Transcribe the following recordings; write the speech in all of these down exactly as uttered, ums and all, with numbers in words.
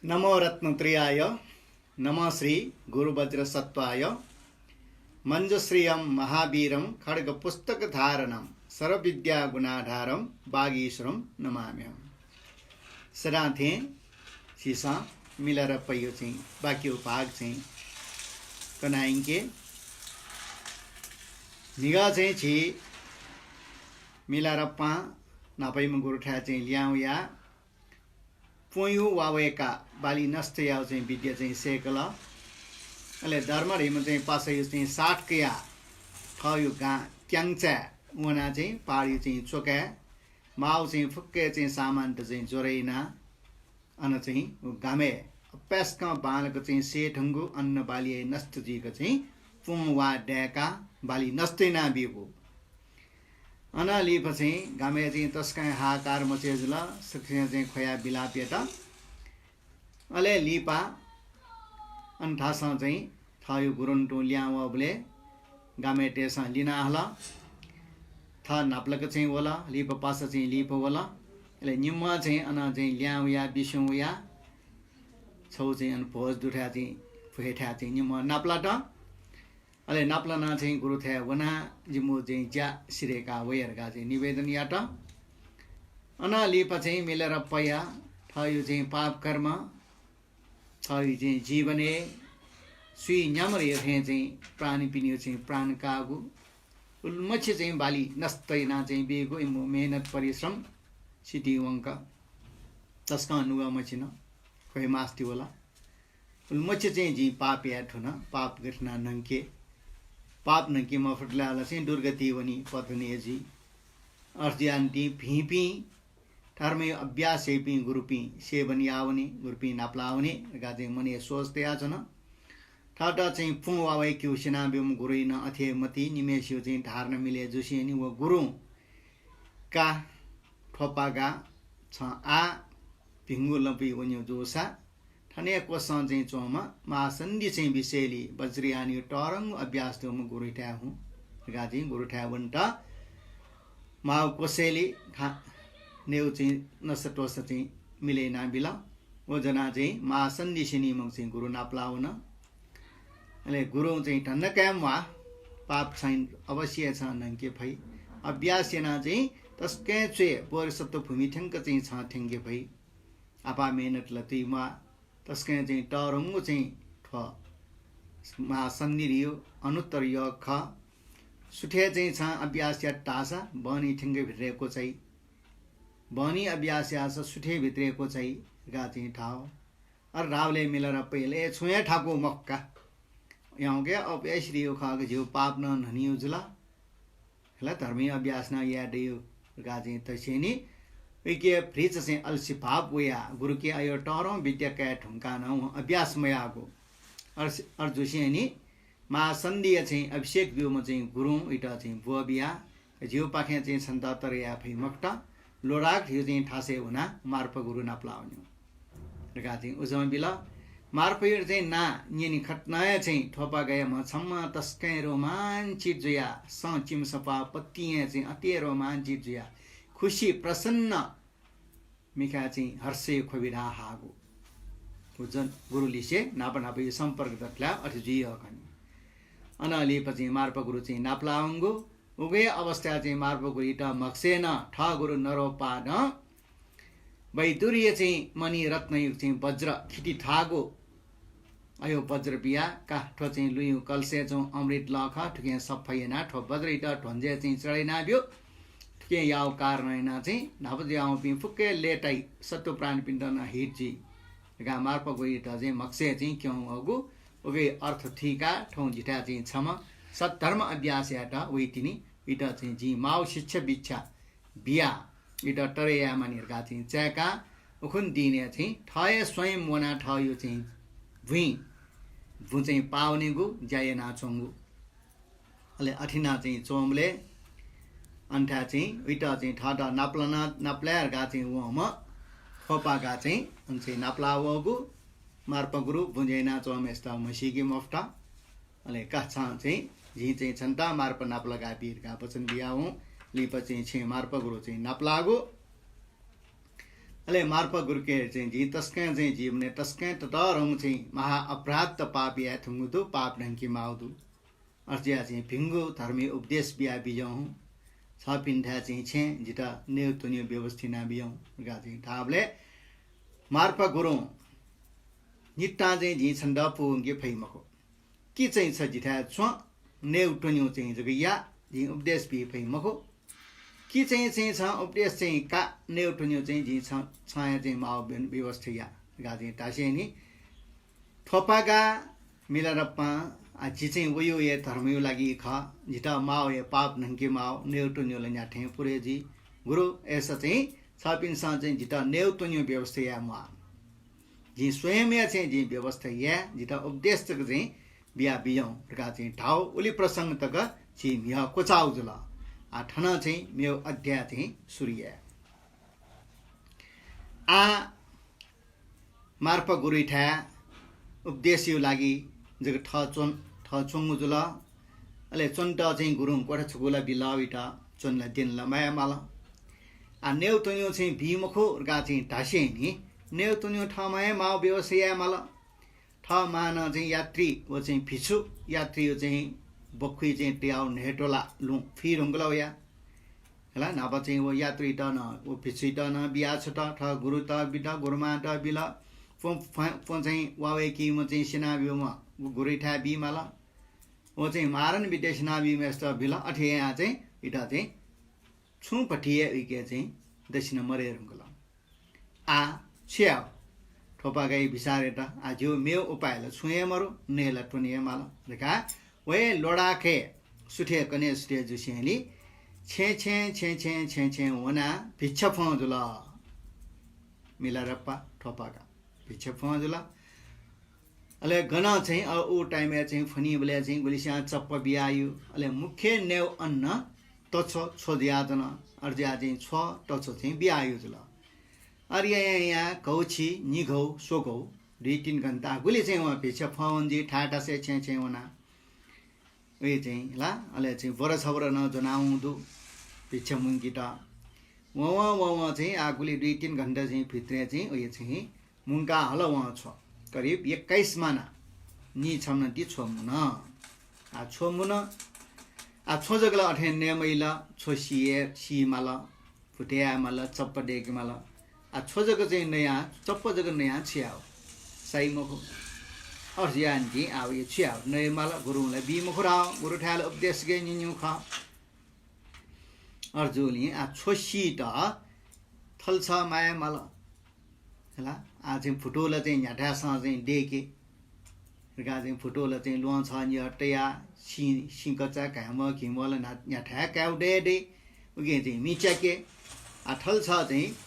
नमो रत्नत्रयाय, नमः श्री गुरुवज्रसत्त्वाय, मञ्जुश्रियं महावीरं खड्गपुस्तकधारणं सर्वविद्यागुणाधारं वागीश्वरं नमाम्यहम्। सदां थें झीसं मिलारेपाया चाहिँ बाकी भाग चाहिँ कनाइंके। म्हिगः चाहिँ झी मिलारेपां न्हापायाम्ह गुरुथाय् चाहिँ लिहां वयाः पुँयु वा वय्काः बाली नष्ट यायेगु चाहिँ विद्या चाहिँ सय्कल। अले धर्म धइम्ह चाहिँ पासायु चाहिँ साथ कयाः थःयु गां क्यांचाय् वनाः चाहिँ पहाडयु चाहिँ च्वकाय् माःगु चाहिँ फुक्क चाहिँ सामानत चाहिँ ज्वरय् यानाः अन चाहिँ गामय् अपाय्सकं बांलाक चाहिँ सयेधुंगु अन्न बाली हे नष्ट जुइक चाहिँ पुँ वा दय्काः बाली नष्ट यानाबीगु। अनं लिपा चाहिँ गामय् चाहिँ तसकं हाहाकार मचे जुल, सकसिनं चाहिँ ख्वयाः बिलाप यात। अले लिपा अन थासं चाहिँ थःयु गुरुं तुं लिहां वःबलय् गामय्‌तय्सं लिना हल। थः नापलाक चाहिँ वल, लिपा पासा चाहिँ लिपा वल। अले निम्हं चाहिँ अन चाहिँ लिहां वयाः बिस्युं वयाः छगू चाहिँ अन भोज दुथाय् चाहिँ फुहेथाय् चाहिँ निम्हं नापलात। अले नापलानाः चाहिँ गुरुथाय् वनाः जिमिगु चाहिँ ज्या सिधय्का वये धकाः चाहिँ निवेदन यात। अनं लिपा चाहिँ मिलारेपाया थःयु चाहिँ पाप कर्म, थःयु चाहिँ जीवनय् सुइ न्याम्ह हे थें चाहिँ प्राणीपिनिगु चाहिँ प्राण काःगु, उलिमछि चाहिँ बाली नष्ट यानाः चाहिँ बीगु, इमिगु मेहनत परिश्रम सितिं वंक तसकं नुगः मछिन, ख्वय् मास्ति वल। उलिमछि चाहिँ जिं पाप याये धुन, पाप गथे यानाः न्हंके, पाप न्हंके मफुत धाःसा चाहिँ दुर्गति वनी, पतन हे जुइ। अथे जुयानिंतिं भिंपिं धर्मयु अभ्यास याइपिं गुरुपिं सेवन याः वनी, गुरुपिं नापलाः वनी धकाः चाहिँ मनय् सोच तयाच्वन। थःत चाहिँ पुँ वा वय्केगु स्यनाब्यूम्ह गुरुइ नं अथे हे मति, निम्हय्सिगु चाहिँ धारणा मिले जुसेंनि व गुरुं का, थ्वपागा, छं आः भिंगु लँपुइ वनेगु जूसा थन हे क्वसं चाहिँ च्वंम्ह महासन्धि चाहिँ विषयलि वज्रयानयु तःधंगु अभ्यास दुम्ह गुरुथाय् हुँ धकाः चाहिँ गुरुथाय् वनेत माःगु क्वसय्लि खा-, नयेगु चाहिँ नसात्वँसा चाहिँ मिले यानाबिल। व ज्वनाः चाहिँ महासन्धि स्यनीम्ह चाहिँ गुरु नापलाः वन। अले गुरुं चाहिँ धन्दा काये म्वाः, पाप चाहिँ अवश्य हे छं न्हंके फइ। अभ्यास यानाः चाहिँ तसकं च्वय् बोधिसत्व भूमि थ्यंक चाहिँ छं थ्यंके फइ। आपाः मेहनत ला तुइ म्वाः। तसकं चाहिँ तःधंगु चाहिँ थ्व महासन्धि धइगु अनुत्तर योग खः। सुथय् चाहिँ छं अभ्यास यात धाःसा बहनी थ्यंक भित्रय् क्वचाइ। बहनी अभ्यास याःसा सुथय् भित्रय् क्वचाइ धकाः चाहिँ धाः। अले धाःबलय् मिलारेपायात छुं हे थाकु मखु का। याउँक अपाय्सि धइगु खः का, झीगु पाप नं न्हनीगु जुल। हला धर्मयु अभ्यास नं याये दइगु धकाः चाहिँ तसेंनि। उइके भतिचा चाहिँ अल्सी भाव वयाः गुरुके अय् तःधंगु विद्या काये धुंकाः नं वं अभ्यास मयाःगु। अर-, अथे जुसेंनि महासन्धिया चाहिँ अभिषेक ब्यूम्ह चाहिँ गुरुं उइत चाहिँ ब्वः बियाः झीगुपाखें चाहिँ छन्त तरे याये फइ मखुत, ल्वराक झीगु चाहिँ थासय् वनाः मार्पा गुरु नापलाः वनेगु धकाः चाहिँ उजं बिल। मार्पायात चाहिँ नां न्यने खतना हे चाहिँ थ्वपागाया म्ह छम्ह तसकं रोमाञ्चित जुयाः सँ चिमसपाः पतिं हे चाहिँ अति रोमाञ्चित जुयाः खुसी प्रसन्न मिखाय् चाहिँ हर्षयु ख्वबि धाः हाःगु। व जन गुरुलिसे न्हापा न्हापायु सम्पर्क दतला अथे जुइ यःखनि। अनं लिपा चाहिँ मार्पा गुरु चाहिँ नापलाः वंगु। उगु हे अवस्थाय् चाहिँ मार्पा गुरुइत म्हगसय् नं थः गुरु नरोपादं वैदुर्य चाहिँ मणि रत्नयुक्त चाहिँ वज्र खिति थाःगु अय् वज्र बियाः का, थ्व चाहिँ लुँयु कलसय् च्वंगु अमृत लः खः, थुकिं सफा यानाः थ्व वज्रइत ध्वंजय् चाहिँ चढे यानाब्यु। थुकिं याःगु कारणं यानाः चाहिँ न्हापा जुयावंपिं फुक्क हे लय्ताइ, सत्त्व प्राणीपिन्त नं हित जुइ धकाः मार्पा गुरुइत चाहिँ म्हगसय् चाहिँ क्यं वःगु। उगु हे अर्थ थुइकाः थौं जिथाय् चाहिँ छम्ह सद्धर्म अभ्यास यायेत वइतिनि। उइत चाहिँ जिं माःगु शिक्षा बिच्छा बियाः उइत तरे यायेमानि धकाः चाहिँ चाय्काः उखुन्हु दिनय् चाहिँ थः हे स्वयं वनाः थःयु चाहिँ बुँइ, बुँ चाहिँ पाः वनेगु ज्या यानाच्वंगु। अले अथे यानाः चाहिँ च्वंबलय् अनथाय् चाहिँ उइत चाहिँ थःत नापलाना, नापलाये धकाः चाहिँ वंम्ह थ्वपागा चाहिँ अन चाहिँ नापलाः वःगु। मार्पा गुरु बुँ ज्या यानाच्वंम्हय्सित म्हसीके मफुत। अले का छं चाहिँ, जिं चाहिँ छन्त मार्पा नापलाका बी धकाः वचन बियावं। लिपा चाहिँ छेँ मार्पा गुरु चाहिँ नापलाःगु। अले मार्पा गुरुके चाहिँ जिं तसकं चाहिँ जीवनय् तसकं ततःधंगु चाहिँ महा अपराध त पाप याये धुंगु दु, पाप न्हंके माःगु दु। अथे जुयाः चाहिँ भिंगु धर्मया उपदेश बिया बिज्याहुँ। छपिन्थाय् चाहिँ छेँ जितः नयेत्वनेगु व्यवस्था याना बिज्याहुँ धकाः चाहिँ धाःबलय् मार्पा गुरुं नितां चाहिँ जिं छन्त पूवंके फइ मखु। कि चाहिँ छ जिथाय् च्वँ, नयेत्वनेगु चाहिँ जक या, जिं उपदेश बी फइ मखु। कि चाहिँ, चाहिँ छं उपदेश चाहिँ का, नयेत्वनेगु चाहिँ जिं छ, छं हे चाहिँ माःगु व्य-, व्यवस्था या धकाः चाहिँ धासेंलि थ्वपागा मिलारेपां, आ, जि चाहिँ वयागु हे धर्मया लागि खः, जितः माःगु हे पाप न्हंके माःगु, नयेत्वनेगु ला न्ह्याथें पुरे जुइ। गुरु, अय्‌सा चाहिँ छपिन्सं चाहिँ जितः नयेत्वनेगु व्यवस्था याये म्वाः। जिं स्वयं हे चाहिँ जिं व्यवस्था याये, जितः उपदेश तक चाहिँ बिया बिज्याहुँ धकाः चाहिँ धाःगु उलि प्रसंग तक झी म्हिगः क्वचाःगु जुल। आ, थन चाहिँ मेगु अध्याय चाहिँ सुरु याये। आ, मार्पा गुरुइथाय् उपदेशया लागि जक थः च्वन, थः च्वंगु जुल। अले च्वनेत चाहिँ गुरुं क्वथा छकू ला बिल, वयात च्वने ला द्यने ला माये माल। आ, नयेत्वनेगु चाहिँ बी मखु धकाः चाहिँ धासेंलि नयेत्वनेगु थःम्हं हे माःगु व्यवस्था याये माल। थःम्हं नं चाहिँ यात्री व चाहिँ भिक्षु, यात्रीया चाहिँ बखुइ चाहिँ तयाः न्हय्‌त्वला लुँ फुइ धुंकल वया। हला, न्हापा चाहिँ व यात्रीत नं, व भिक्षुत नं बिया छ्वत, थः गुरुत बित, गुरुमांत बिल। प्वँ, प्वँ, प्वँ चाहिँ वा वय्‌कीम्ह चाहिँ स्यना ब्यूम्ह व गुरुइथाय् बी माल। व चाहिँ मारण विद्या स्यना ब्यूम्हय्‌सित बिल। अथे यायां चाहिँ इमित चाहिँ छुं भति हे उइके चाहिँ दक्षिणा मरये धुंकल। आ, छु याये? थ्वपागाया बिचारय् त आ, जिगु मेगु उपाय ला छुं हे मरु, नये ला त्वने हे माल धकाः वया ल्वडाकय् सुथय् कन्हय् सुथय् जुसेंलि छेँ छेँ, छेँ छेँ, छेँ छेँ वनाः भिक्षा फ्वं जुल। मिलारेपा थ्वपागा भिक्षा फ्वं जुल। अले गनं चाहिँ, अ, उ time-य् चाहिँ फ्वनीबलय् चाहिँ गुलिस्यां चप्पा बियायु। अले मुख्य नयेगु अन्न तछ्व, छ्व जुयाच्वन। अथे जुयाः चाहिँ छ्व, तछ्व चाहिँ बियायु जुल। अथे यायां यायां घौछि, निघौ, स्वघौ, दुई तीन घण्टा गुलि चाहिँ वं भिक्षा फ्वं वंजि, थाय् थासय् छेँ छेँ वनाः। उहे चाहिँ ला, अले चाहिँ ब्वरा छब्वरा नं ज्वनावं दु भिक्षा मुंकेत। वं वं वं वं चाहिँ आ गुलि दुई तीन घण्टा चाहिँ भित्रय् चाहिँ उहे चाहिँ मुंका हल वं छ्व। करिब एक्काइस माना, नीछम्ह नं ति छ्व मुन। आ छ्व मुन, आ छ्व जक ला अथें नये मइल, छ्व सी हे, सी माल, भुतय् याये माल, चप्पा दय्‌के माल। आ छ्व जक चाहिँ नयाः, चप्पा जक नयाः छु याये? साइ मखु। अथे याःनिंतिं आ उहे छु याये? नये माल, गुरुं ला बी मखु धाः, गुरुथाय् ला उपदेश गय् निन्यु खः। अथे जूलिं आ छ्व सीत थलछः माये माल। हला, आ चाहिँ भुतू ला चाहिँ न्ह्याथाय्‌सं चाहिँ दय्‌के। धकाः चाहिँ भुतू ला चाहिँ ल्वहं छः नियः तयाः सिं, सिंकचा, घाँय्‌म्ह, घिंम्ह ला न्हा-, न्ह्याथाय् कायेगु दये दइ। उकिं चाहिँ मि च्याके। आ थलछः चाहिँ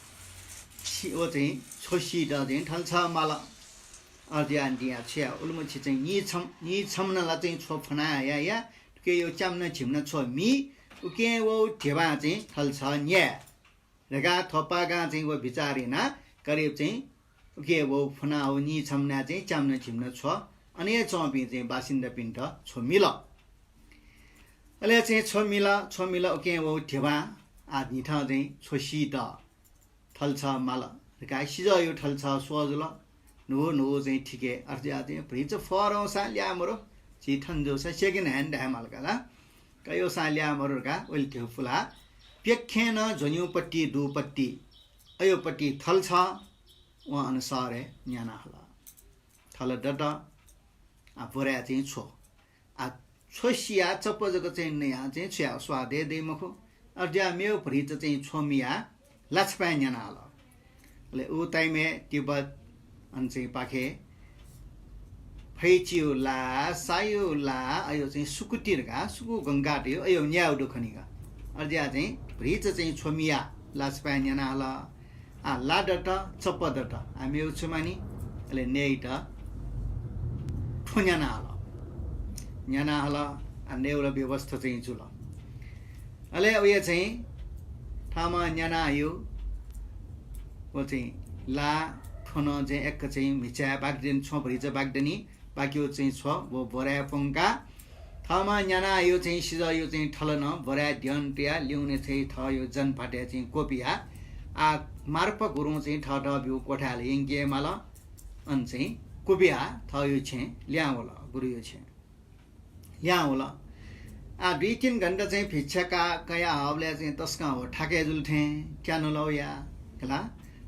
सि-, व चाहिँ छ्व सीत चाहिँ थलछः माल। अथे याःनिंतिं आ छु याये? उलिमछि चाहिँ नीछम्ह, नीछम्ह नं ला चाहिँ छ्व फ्वना हया या, उकिं व च्याम्ह नं झिम्ह नं छ्व मी, उकिं व ध्यबां चाहिँ थलछः न्याये। धकाः थ्वपागां चाहिँ व बिचार यानाः करिब चाहिँ उकिं व फ्वना हःगु नीछम्ह नं चाहिँ च्याम्ह नं झिम्ह नं छ्व, अन हे च्वंपिं चाहिँ बासिन्दापिन्त छ्व मिल। अले चाहिँ छ्व मिल, छ्व मिल, उकिं व ध्यबां आ न्हिथं चाहिँ छ्व सीत थलछः माल धकाः सिजःया थलछः स्वः जुल। न्हू न्हू चाहिँ थिके। अथे जुयाः चाहिँ भतिचा फरौसां ल्याः मरु, झी थन जूसा second hand धाये माल का ला। कयौसां ल्याः मरु धकाः उलि ध्यबा पुलाः प्यखें नं ज्वन्युपट्टि दुपट्टि, अयोपट्टि थलछः, वं अन शहरय् न्याना हल। थल दत, आ, ब्वराय् चाहिँ छ्व। आ, छ्व सियाः चप्पा जक चाहिँ नयाः चाहिँ छु याये, स्वादय् दइ मखु। अथे जुयाः मेगु भतिचा चाहिँ छ्व मियाः लाछापाँय् न्याना हल। अले उ time-य् तिब्बत अन चाहिँ पाखे फैचिया ला, साया ला, अयो चाहिँ सुकुटी धकाः सुकु गंगातयो अयो न्यायेगु दु खनि का। अथे जुयाः चाहिँ भतिचा चाहिँ छ्व मियाः लाछापाँय् न्याना हल। आ, ला दत, चप्पा दत, आ, मेगु छु मानि? अले नयेत थ्व न्याना हल। न्याना हल, आ, नयेगु ला व्यवस्था चाहिँ जुल। अले उहे चाहिँ थःम्हं न्याना हयो, व चाहिँ ला, थ्व नं चाहिँ एक चाहिँ म्हिचाय् बाकि दनि, छ्व भतिचा बाकि दनि, बाकियो चाहिँ छ्व व ब्वराय् प्वंकाः थःम्हं न्याना हयो चाहिँ सिजःयो चाहिँ थल नं ब्वराय् द्यन तयाः लिउने चाहिँ थःयो जनफातय् चाहिँ क्वबियाः आ मार्पा गुरुं चाहिँ थःथः ब्यू क्वथाय् यंके माल। अन चाहिँ क्वबिया थःयो छेँ ल्याहां वल, गुरुयो छेँ ल्याहां वल। आ, दुई तीन घण्टा चाहिँ भिक्षा का-, कया हःबलय् चाहिँ तसकं हो थाके जुल थें क्या नुल वया, खला।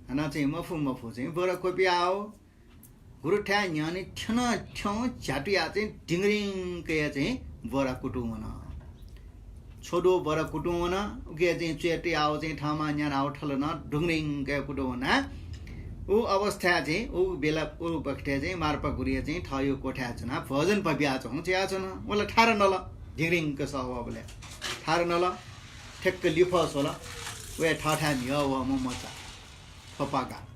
हानं चाहिँ मफु मफु चाहिँ ब्वर क्वबिया हो। गुरुथाय् न्ह्यःने थ्यन थ्यं झ्यातुया चाहिँ ढिंगरिंग कया चाहिँ ब्वर कुतुं वन। छ्वदु ब्वर कुतुं वन, उके चाहिँ च्वय् तयाव चाहिँ थःम्हं न्यानाव थल नं ढुंगरिंग कया कुतुं वना। उ अवस्थाय् चाहिँ, उ बेला, उ बखतय् चाहिँ मार्पा गुरुया चाहिँ थःयो क्वथाय् च्वनाः भोजन पबिया चाहिँ च्वयाच्वन। वल थार नल, ढिंगरिंग सः वःबलय् थार नल, ठ्याक्क लिफः स्वल। वया थःथाय् म्हिगः वःम्ह मचा। थ्वपागा।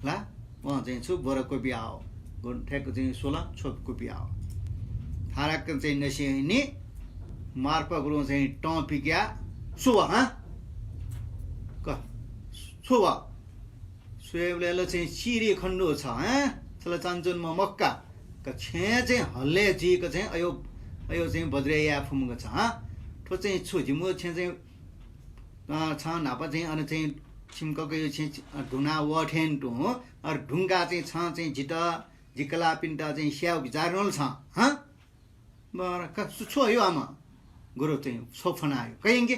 ला, वं चाहिँ छु ब्वर क्वबिया हो। गुण ठ्याक्क चाहिँ स्वल, छ्व क्वबिया हो। थाराक्क चाहिँ नसिनि मार्पा गुरुं चाहिँ तं पिकिया, छु व, हँ? क, छु व? स्वयेबलय् ला चाहिँ चिरी खण्डु छ, हँ? छला चानचुन म मक्का। क छेँ चाहिँ हल्ले जुइक चाहिँ अयो, अयो चाहिँ बज्रे या फुमुक छ, हँ? थ्व चाहिँ छु? जिमु छेँ चाहिँ अ, छं न्हापा चाहिँ अन चाहिँ छिमककयो छेँ, अ, धुना वः थें तुं, अर धुंका चाहिँ छं चाहिँ जितः, जि कलाःपिन्त चाहिँ स्याउ बिचार नल छं, हँ? बर, क, सु, छु हयो आम? गुरु चाहिँ छ्व फना हयो। कयंके?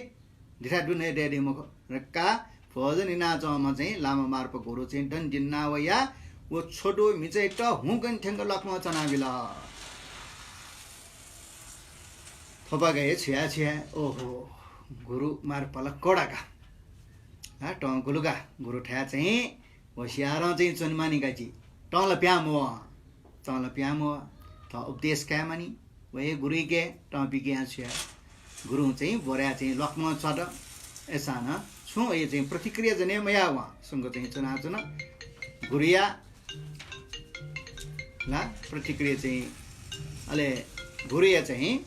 दिथा दुने दे दे मखु। रक्का भोजन इना चंमा चाहिँ लामा मार्पा गुरु चाहिँ दन दिन्ना वया, व छ्वदु मिचैत हुंकन थ्यंक लक्ष्मण चना बिल। थ्वपागा हे छुया छुया, ओहो, गुरु मार्पाला कडा का। आ, तं गुलु का, गुरु थाय् चाहिँ होशियारं चाहिँ च्वनेमानि का जि। तं ला प्यां म्वः, तं ला प्यां म्वः, त उपदेश कायेमानि, व हे गुरुइके तं पिके या छुया। गुरुं चाहिँ ब्वरया चाहिँ लक्ष्मण च्वत, अय्सां नं छुं अयो चाहिँ प्रतिक्रिया जने मया वं सुंक चाहिँ च्वनाच्वन। गुरुया ला प्रतिक्रिया चाहिँ, अले गुरुया चाहिँ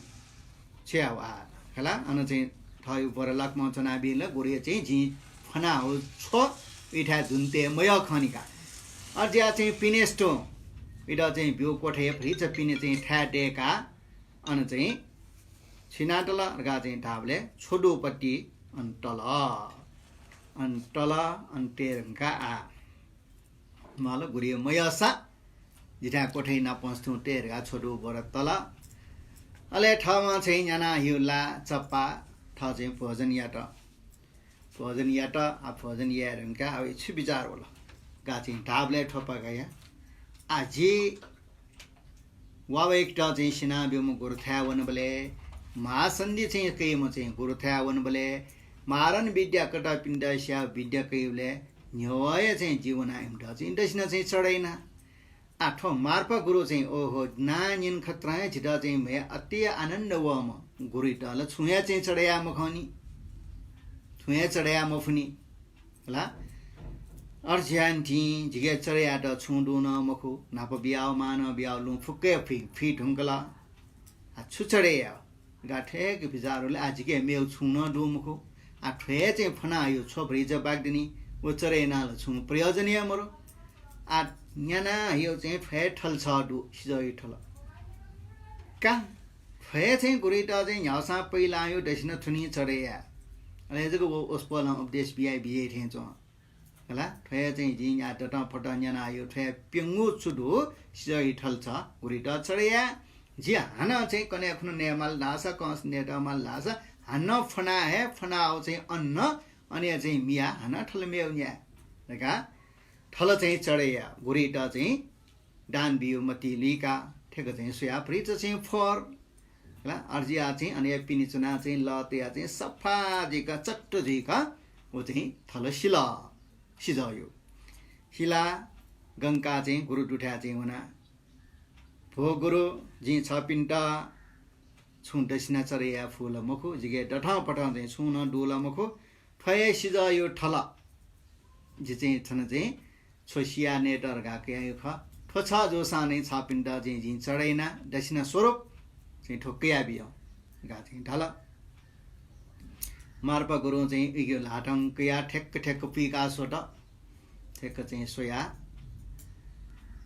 छ्वया वा, खला, अन चाहिँ थःयो ब्वर लक्ष्मण च्वनाबिल, गुरुया चाहिँ जिं फना हो छ्व इथाय् दुन्ते मयः खनि का। अज्या चाहिँ पिनेस तुं इद चाहिँ ब्यू क्वथय् भरिच पिने चाहिँ थाय् दय्का, अन चाहिँ छिनातल धका चाहिँ धाबलय् छ्वदुपट्टि अन तल। अन तल, अन तये धुंका आ। माल गुरुयो मयःसा जिथाय् क्वथय् नापं तुं तये धुंका छ्वदु ब्वर तल। अले थःम्हं चाहिँ न्याना हयो ला चप्पा, थः चाहिँ भोजन यात। भोजन यात, आ भोजन याये धुंका आ छु बिचार वल? गा चाहिँ धाबलय् थ्वपागाया। आ जि वावय्‌केत चाहिँ सिना ब्यूम्ह गुरुथाय् वनबलय्, महासन्धि चाहिँ कइम्ह चाहिँ गुरुथाय् वनबलय्, मारण विद्या कतःपिन्त स्याउ विद्या कइबलय् न्ह्यवया चाहिँ जि वना इमित चाहिँ दसिना चाहिँ चढय् याना। आ थ्व मार्पा गुरु चाहिँ ओहो, नां न्यन खत्रं हे झीत चाहिँ म्हय् अति आनन्द वःम्ह गुरुइत ला छुं हे चाहिँ चढय् याये मखंनि, छुं हे चढय् याये मफुनि। ला, अर्ज्यान्तिं जिके चढय् यायेत छुं दु नं मखु, न्हापा बियाव मां नं बियाव लुँ फुक्क हे फुइ, फुइ धुंकल। आ छु चढय् याये? गा थ्वय्‌क बिचार वल, आ जिके मेव छुं नं दु मखु। आ थ्व हे चाहिँ फना हयो छ्व भरिच बाकदिनि, व चढय् याना ला छुं प्रयोजन हे मरु। आ न्याना हयो चाहिँ थ्व हे थल छ दु, सिजःयो थल। का थ्व हे चाहिँ गुरुइत चाहिँ न्ह्यावसां पहिलां यो दसिना थुनि चढय् याये। अले जक व वसपोलं उपदेश बियाइ बियाइ थें च्वं। हला, थ्व हे चाहिँ जिं या दतं फतं न्याना हयो, थ्व हे प्यंगू छु दु, सिजःयो थल छ, गुरुइत चढय् याये। जि हानं चाहिँ कन्हय् खुन्हु नयेमाल धाःसा, कंस नयेत माल धाःसा, हानं फना हे, फनाव चाहिँ अन, अन हे चाहिँ मिया, हानं थल मेव न्याये धका थल चाहिँ चढय् याये। गुरुइत चाहिँ दान बियो मति लुइका, थेक चाहिँ स्वया भरिच चाहिँ फर। हला, अर्जिया चाहिँ अन हे पिने च्वना चाहिँ लः तया चाहिँ सफा जुइक, चट्ट जुइक व चाहिँ थल सिल, सिजःयो। सिला गंका चाहिँ गुरु दुथाय् चाहिँ वना। भो गुरु, जिं छपिन्त छुं दसिना चढय् याये फु ला मखु, जिके दथं पथं चाहिँ छुं नं दु ला मखु। थ्व हे सिजःयो थल। जि चाहिँ थन चाहिँ छ्व सिया नयेत धका कयायो खः। थ्व छ जूसां नै छपिन्त चाहिँ जिं चढय् याना दसिना स्वरूप चाहिँ थ्व कयाबियो धका चाहिँ धाल। मार्पा गुरुं चाहिँ उइगु ल्हातं कयाः ठ्याक्क ठ्याक्क पुइका स्वत। ठ्याक्क चाहिँ स्वया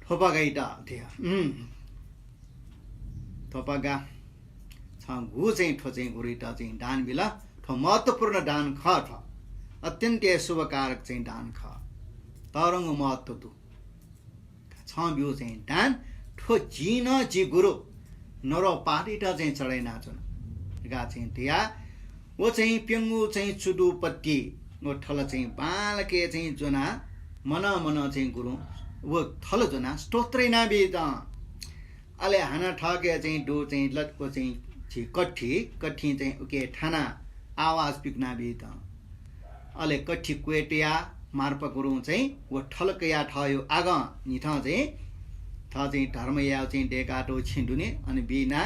थ्वपागाइत धया, उम्, थ्वपागा, छं गु चाहिँ थ्व चाहिँ गुरुइत चाहिँ दान बिल, थ्व महत्त्वपूर्ण दान खः थ्व। अत्यन्त हे शुभकारक चाहिँ दान खः। तःधंगु महत्त्व दु। छं ब्यूगु चाहिँ दान, थ्व जिं नं जि गुरु नरौ पादीत चाहिँ चढे यानाच्वना धकाः चाहिँ धया। व चाहिँ प्यंगू चाहिँ चुदुपत्ति व थल चाहिँ बांलाक चाहिँ ज्वना, मनं मनं चाहिँ गुरुं व थल ज्वना स्तोत्र यानाबीत। अले हानं थःके चाहिँ दु चाहिँ लत व चाहिँ झी कथि, कथिं चाहिँ उके थाना आवाज पिकनाबीत। अले कथि क्वय् तया मार्पा गुरुं चाहिँ व थल कया थःयो आगं निथं चाहिँ थः चाहिँ धर्म याय् चाहिँ दय्कातःगु छेँ दुने अन बीना।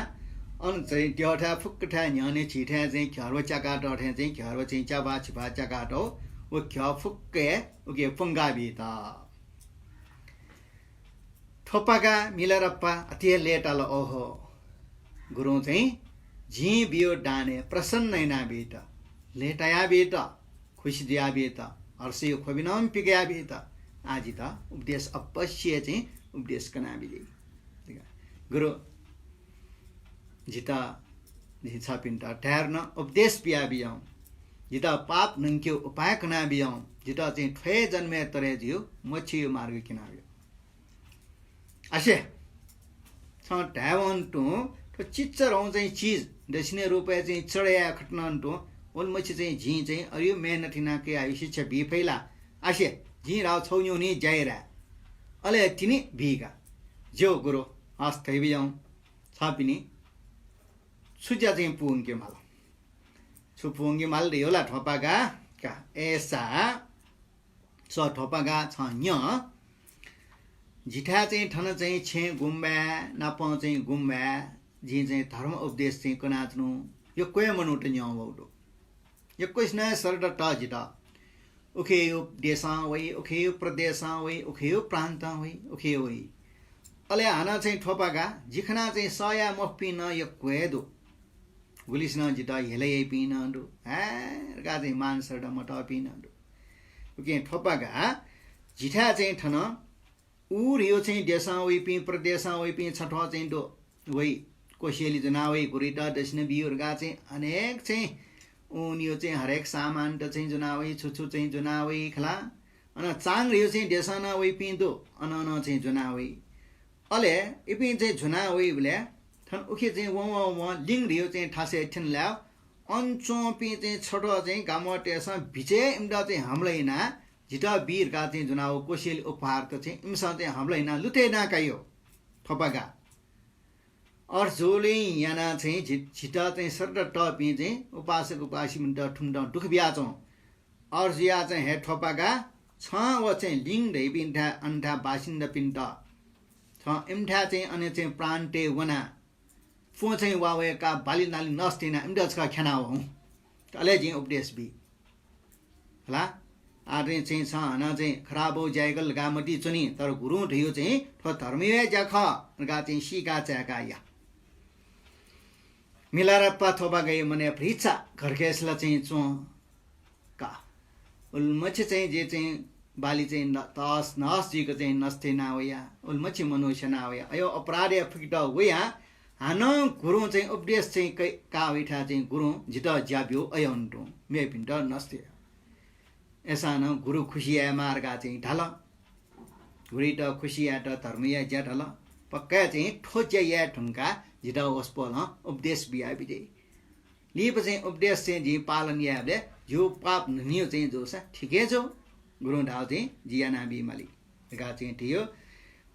अन चाहिँ द्यःथाय् फुक्कथाय् न्ह्यःने झीथाय् चाहिँ घ्यःर्व च्याकातः थें चाहिँ घ्यःर्व चाहिँ च्याबा छिबा च्याकातः व घ्यः फुक्क हे उके प्वंकाबीत। थ्वपागा मिलारेपा अति हे लय्ताल। ओहो, गुरुं चाहिँ जिं बियो दानय् प्रसन्न यानाबीत, लय्तायाबीत, खुसी जुयाबीत, हर्षयो ख्वबिनं पिकयाबीत आः जितः उपदेश अवश्य चाहिँ उपदेश कनाबिली। गुरु, जितः, जिं छपिन्त धायेधुन उपदेश बियाबियौं, जितः पाप न्हंकेयो उपाय कनाबियौं, जितः चाहिँ थ्व हे जन्मय् तरे जियो मोक्षयो मार्ग क्यनाबियौं। आसे, छं धायेवं तुं थ्व चिच्चरं चाहिँ चिज दक्षिणा रूपय् चाहिँ चढे याये खतनं तुं, ओल मछि चाहिँ जिं चाहिँ अरियो मेहनत याना कयायो शिक्षा बी फइ ला? आसे, जिं राव छौ न्ह्यःने ज्या याये। अले तिनि बीका। ज्यू गुरु, हस्त धयाबियौं। छपिनि छु ज्या चाहिँ पूवंके माल? छु पूवंके माल धयो ला थ्वपागा का? अय्सा छ थ्वपागा छ न्यँ। जिथाय् चाहिँ थन चाहिँ छेँ गुम्बाय् नापं चाहिँ गुम्बाय् जिं चाहिँ धर्म उपदेश चाहिँ कनाच्वनु। यक्व हे मनूत न्यं वःगु दु। यक्वसिनं हे श्रद्धा तः जितः। उखेयो देशं वइ, उखेयो प्रदेशं वइ, उखेयो प्रान्तं वइ, उखेयो वइ। अले हानं चाहिँ थ्वपागा जि खनाः चाहिँ सह याये मफुपिं नं यक्व हे दु। गुलिसिनं जितः हेला याइपिं नं दु। हाय् धकाः चाहिँ मान श्रद्धा मतःपिं नं दु। उकिं थ्वपागा जिथाय् चाहिँ थन उ धियो चाहिँ देशं वइपिं, प्रदेशं वइपिं छथ्वः चाहिँ दु। वइ कोसेली ज्वना वइ, गुरुइत दक्षिणा बियो धकाः चाहिँ अनेक चाहिँ उनियो चाहिँ हरेक सामानत चाहिँ ज्वना वइ, छु छु चाहिँ ज्वना वइ खला। अन चाङ धियो चाहिँ देशं नं वइपिं दु, अन नं चाहिँ ज्वना वइ। अले इपिं चाहिँ ज्वना वइबलय् थन उखे चाहिँ वं वं वं लिङ धियो चाहिँ थासय् थ्यन लाय्। अन च्वंपिं चाहिँ छथ्वः चाहिँ गामतय्सं बिचय् इमित चाहिँ हमला यानाः जितः बी धकाः चाहिँ ज्वनाव कोसेली उपहारत चाहिँ इमिसं चाहिँ हमला यानाः लुतय् यानाः कायो। थ्वपागा। अथे जुलिं यानाः चाहिँ झि-, झित चाहिँ श्रद्धा तःपिं चाहिँ उपासक उपासिकापिन्त थुमित दुःख बियाच्वं। अथे जुयाः चाहिँ हे थ्वपागा छं व चाहिँ लिङ धइपिन्थाय् अनथाय् बासिन्दापिन्त छं इमिथाय् चाहिँ अन चाहिँ प्राण तये वनाः प्वँ चाहिँ वा वय्काः बाली नाली नष्ट यानाः इमित छकः ख्यानावँ। अले जिं उपदेश बी। हला, आः चाहिँ छं हानं चाहिँ खराब ज्या याकल धकाः मतिइ च्वनी, तर गुरुं धयो चाहिँ थ्व धर्मया ज्या खः धकाः चाहिँ सीका चाय्का या। मिलारेपा थ्वपागाया मनय् भचा घर्केसला चाहिँ च्वं का। उलिमछि चाहिँ जि चाहिँ बाली चाहिँ न-, तहस नहस जुइक चाहिँ नष्ट याना वया, उलिमछि मनू स्यना वया, अयो अपराधया फुकित वया, हानं गुरुं चाहिँ उपदेश चाहिँ कै-, का वइथाय् चाहिँ गुरुं जितः ज्या ब्यू अय् तुं, मेपिन्त नष्ट या। अय्सां नं गुरु खुसी यायेमाः धकाः चाहिँ धाल। गुरुइत खुसी यायेत धर्मया ज्या धाल। पक्का चाहिँ थ्व ज्या याये धुंकाः जितः वसपोलं उपदेश बियाबिज्याइ। लिपा चाहिँ उपदेश चाहिँ जिं पालन यायेबलय् जिगु पाप न्हनियो चाहिँ जूसा ठीक हे जू। गुरुं धाःगु चाहिँ जि यानाबी माली धकाः चाहिँ धयो।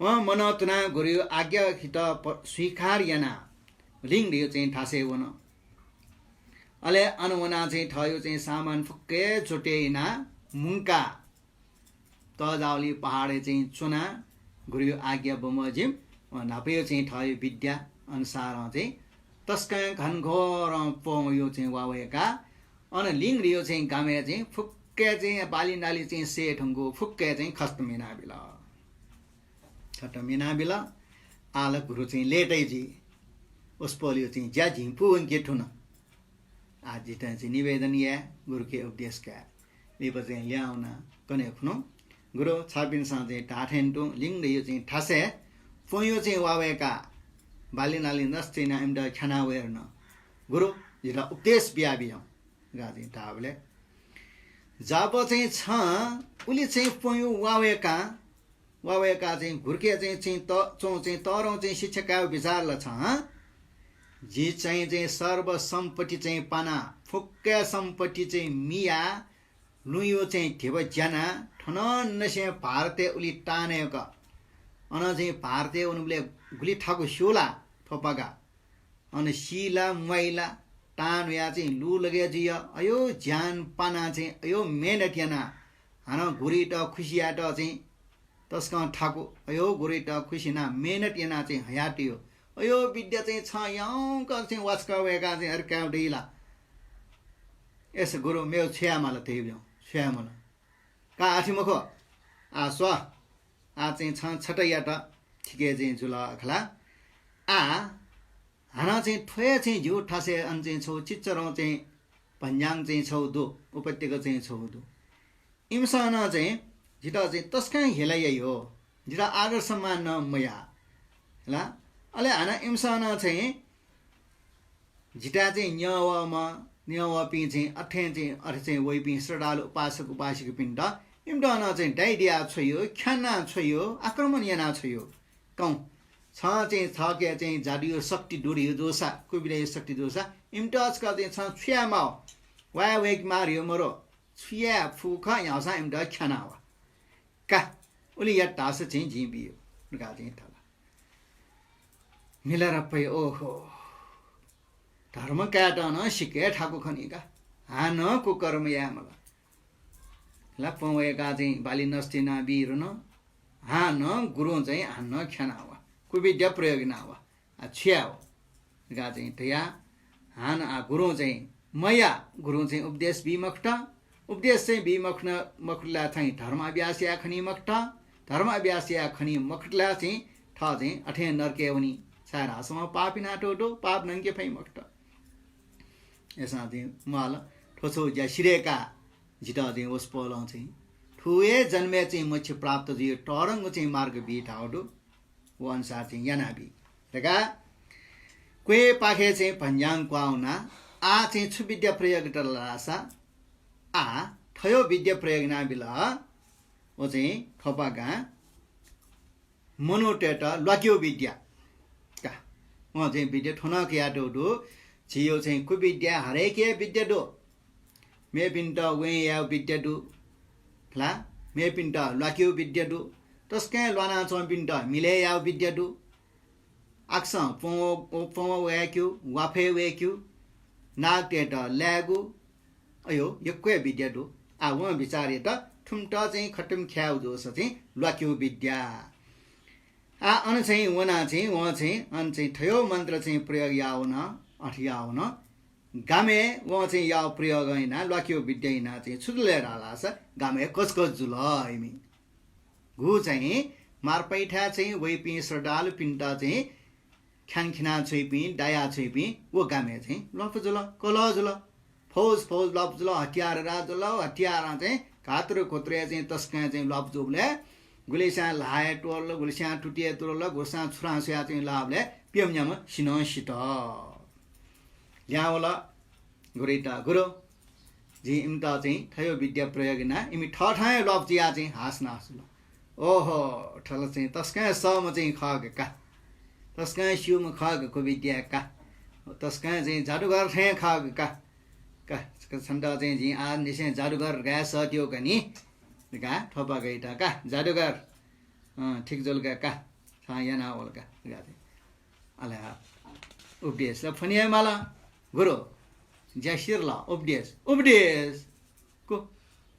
वं मनं तुनाः गुरुयो आज्ञा हित प-, स्वीकार यानाः लिङ धियो चाहिँ थासय् वन। अले अन वनाः चाहिँ थःयो चाहिँ सामान फुक्क हे जोटे यानाः मुंकाः तःजाःगुलिं पहाडय् चाहिँ च्वनाः गुरुयो आज्ञा बमोजिम, अ, न्हापायो चाहिँ थःयो विद्या अनुसारं चाहिँ तसकं घनघोरं प्वँयो चाहिँ वा वय्काः अन लिङ धियो चाहिँ गामय् चाहिँ फुक्क हे चाहिँ बाली नाली चाहिँ सये धुंकूगु फुक्क हे चाहिँ खतम यानाबिल। खतम यानाबिल। आः ला गुरु चाहिँ लय्ताइ जुइ। वसपोलयो चाहिँ ज्या जिं पूवंके धुन। आः जिं चाहिँ निवेदन याये, गुरुके उपदेश काये। लिपा चाहिँ लिहां वनाः कन्हय् खुन्हु। गुरु, छपिन्सं चाहिँ धाःथें तुं लिङ धियो चाहिँ थासय् प्वँयो चाहिँ वा वय्काः बाली नाली नष्ट यानाः इमित ख्याना वये धुन। गुरु, जितः उपदेश बियाबियौं धकाः चाहिँ धाःबलय् जब चाहिँ छं उलि चाहिँ प्वँयु वा वय्‌काः, वा वय्‌काः चाहिँ गुरुके चाहिँ, चाहिँ त-, च्वं चाहिँ तःधं चाहिँ शिक्षा कायेगु बिचाः यात ला छं, जि चाहिँ, चाहिँ सर्व सम्पत्ति चाहिँ पानाः, फुक्क सम्पत्ति चाहिँ मियाः, लुँयु चाहिँ धिबा ज्यानाः, थनंनिसें भारतय् उलि ताःन्हय्‌क, अन चाहिँ भारतय् वनेबलय् गुलि थाकु स्यू ला थ्वपागा? अन सी ला, म्वाइ ला, तां न्हुयाः चाहिँ लुँ लगे जुइ, अयो ज्यान पानाः चाहिँ अयो मेहनत यानाः हानं गुरुइत खुसी यायेत चाहिँ तसकं थाकु, अयो गुरुइत खुसी यानाः मेहनत यानाः चाहिँ हयातयो। अयो विद्या चाहिँ छं यंक चाहिँ वाचक वय्‌काः चाहिँ अरे काये दइ ला? यस गुरु, मेगु छु याये माल धइबलय्, छु याये माल? का आथि मखु। आः स्व, आः चाहिँ छं छता यात, थिके चाहिँ जुल खला। आः हानं चाहिँ थ्व हे चाहिँ जिगु थासय् अन चाहिँ छगू चिच्चरं चाहिँ भन्ज्याङ चाहिँ छगू दु, उपत्यका चाहिँ छगू दु। इमिसं नं चाहिँ जितः चाहिँ तसकं हेला याइ हो, जितः आदर सम्मान नं मयाः हला। अले हानं इमिसं नं चाहिँ जितः चाहिँ न्यंवःम्ह, न्यंवःपिं चाहिँ अथें चाहिँ, अथे चाहिँ वइपिं श्रद्धालु उपासक उपासिकापिन्त इमित नं चाहिँ दाइ दिया छ्वयो, ख्याना छ्वयो, आक्रमण याना छ्वयो। कौं, छं चाहिँ थःके चाहिँ जादुयो शक्ति दु धयो जूसा, कुविद्यायो शक्ति जूसा, इमित छकः चाहिँ छं छु याये माः? वाये वय्‌के माः धयो मरु, छु याये फु खः, न्ह्याःसां इमित ख्याना वा। का, उलि यात धाःसा चाहिँ जिं बियो धकाः चाहिँ धाल। मिलारेपां, ओहो, धर्म कायेत नं सिक्क थाकु खनी का। हानं कुकर्म याये माल। ला प्वँ वय्‌काः चाहिँ बाली नष्ट याना बी धुन। हानं गुरुं चाहिँ हानं ख्याना वा। कुविद्या प्रयोग याना वा। आः छु याये हो धकाः चाहिँ धया। हानं आः गुरुं चाहिँ मया, गुरुं चाहिँ उपदेश बी मखुत। उपदेश चाहिँ बी मखुन, मखुत ला चाहिँ धर्म अभ्यास याये खनी मखुत। धर्म अभ्यास याये खनी मखुत ला चाहिँ थः चाहिँ अथें नरकय् वनी। छाय्‌धाःसा पाप यानातःगु दु, पाप नंके फइ मखुत। अय्‌सां चाहिँ म्वाल, थ्व छगू ज्या सिधय्‌काः जितः चाहिँ वसपोलं चाहिँ थ्व हे जन्मय् चाहिँ मोक्ष प्राप्त जुइ तःधंगु चाहिँ मार्ग बी धाःगु दु। व अनुसार चाहिँ याना बी धकाः क्वय्‌पाखे चाहिँ भन्ज्याङ क्वहां वनाः आः चाहिँ छु विद्या प्रयोग यात धाःसा, आः थ्वयो विद्या प्रयोग यानाबिल। व चाहिँ थ्वपागां मनूतय्‌त ल्वाकेगु विद्या का। वं चाहिँ विद्या थ्व नं कयातःगु दु। झीयो चाहिँ कुविद्या हरेक हे विद्या दु। मेपिन्त वें यायेगु विद्या दु ला, मेपिन्त ल्वाकेगु विद्या दु, तसकं ल्वानाच्वंपिन्त मिलय् यायेगु विद्या दु। आकाशं प्वँ, प्वँ वय्‌केगु, वाफय् वय्‌केगु, नागतय्‌त लायेगु, अयो यक्व हे विद्या दु। आः वं बिचाः यात थुमित चाहिँ खतम ख्यायेगु जूसा चाहिँ ल्वाकेगु विद्या। आः अन चाहिँ वनाः चाहिँ वं चाहिँ अन चाहिँ थ्वयो मन्त्र चाहिँ प्रयोग याः वन, अथे याः वन। गामय् वं चाहिँ याःगु प्रयोग यानाः ल्वाकेगु विद्या यानाः चाहिँ छु जुल धाःसा गामय् कचकच जुल। इमि गु चाहिँ मार्पाइथाय् चाहिँ वइपिं श्रद्धालुपिन्त चाहिँ ख्यानखिना छ्वइपिं, दाया छ्वइपिं व गामय् चाहिँ ल्वापु जुल, कलह जुल। फौज, फौज ल्वापु जुल, हतियार रा जुल, हतियारं चाहिँ घातुर खुतुरय् चाहिँ तसकं चाहिँ ल्वापु जूबलय् गुलिस्यां ल्हाः हे त्वरल, गुलिस्यां तुति हे त्वरल, गुलिस्यां छुरां स्वयाः चाहिँ लाःबलय् प्यम्ह न्याम्ह सिनं सित। ल्याहां वल गुरुइत, गुरु, जिं इमित चाहिँ थ्वयो विद्या प्रयोग यानाः इमि थःथाय् ल्वापु जुयाः चाहिँ हास नास जुल। ओहो, थ्व ला चाहिँ तसकं सःम्ह चाहिँ खः का, तसकं स्यूम्ह खः का, कुविद्या का, तसकं चाहिँ जादुगर थें खः का। का, छन्त चाहिँ जिं आः निसें जादुगर धकाः सःतेगु का नि। का, थ्वपागाइत का, जादुगर। अँ, ठीक जुल का, का, छं याना वल का, का चाहिँ। अले उपदेश ला फ्वने हे माल। गुरु, ज्या सिधल, उपदेश, उपदेश। कु,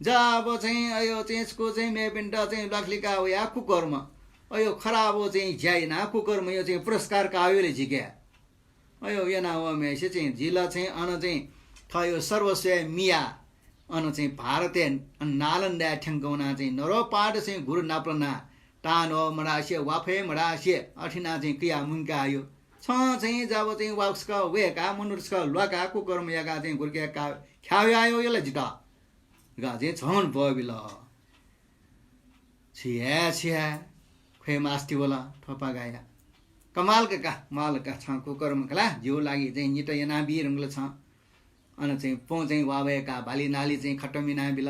जब चाहिँ अयो चाहिँ छकू चाहिँ मेपिन्त चाहिँ ल्वाकलिका वया कुकर्म। अयो खराब चाहिँ ज्या याना कुकर्मयो चाहिँ पुरस्कार काः वल जिके। अयो याना वःम्हेसे चाहिँ जिल चाहिँ अन चाहिँ थःयो सर्वस्व मिया अन चाहिँ भारतय् अन नालन्दाय् थ्यंक वना चाहिँ नरोपाद चाहिँ गुरु नापलाना तान मडासे वाफे मडासे अथिना चाहिँ किया मुंकायो। छं चाहिँ जब चाहिँ वाक्सक वय्‌का मनुष्यक ल्वाका कुकर्म याका चाहिँ गुरुके का ख्याउ यायो यल जित। गा चाहिँ झन बबिल। छिया, छिया, ख्वय् मास्ति वल थ्वपागाया। कमाल का, का, माल का, छं कुकर्म कला, जिउ लागि चाहिँ नित याना बी रंगल छं। अन चाहिँ पौं चाहिँ वावय्काः बाली नाली चाहिँ खतम यानाबिल।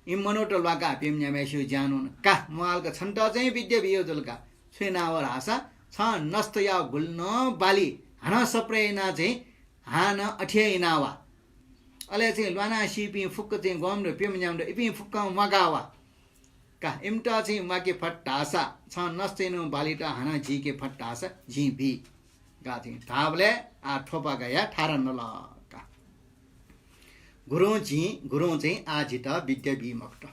इमि मनूत ल्वाकाः प्यम्ह न्याम्हय्सिगु ज्यान वन। का, म्वाःल्का, छन्त चाहिँ विद्या बियो जुल का। छु यानाव धाःसा छं नस्तया गुलि नं बाली हानं सप्रे यानाः चाहिँ हानं अथे हे यानाः वा। अले चाहिँ ल्वानाः सीपिं फुक्क चाहिँ ग्वम्ह दु, प्यम्ह न्याम्ह दु, इपिं फुक्कं म्वाकाः वा। का, इमित चाहिँ म्वाके फत धाःसा, छं नस्तय् नं बालित हानं जीके फत धाःसा जिं बी। का चाहिँ धाःबलय् आः थ्वपागाया थारा नल का। गुरुं जिं, गुरुं चाहिँ आः जितः विद्या बी मखुत।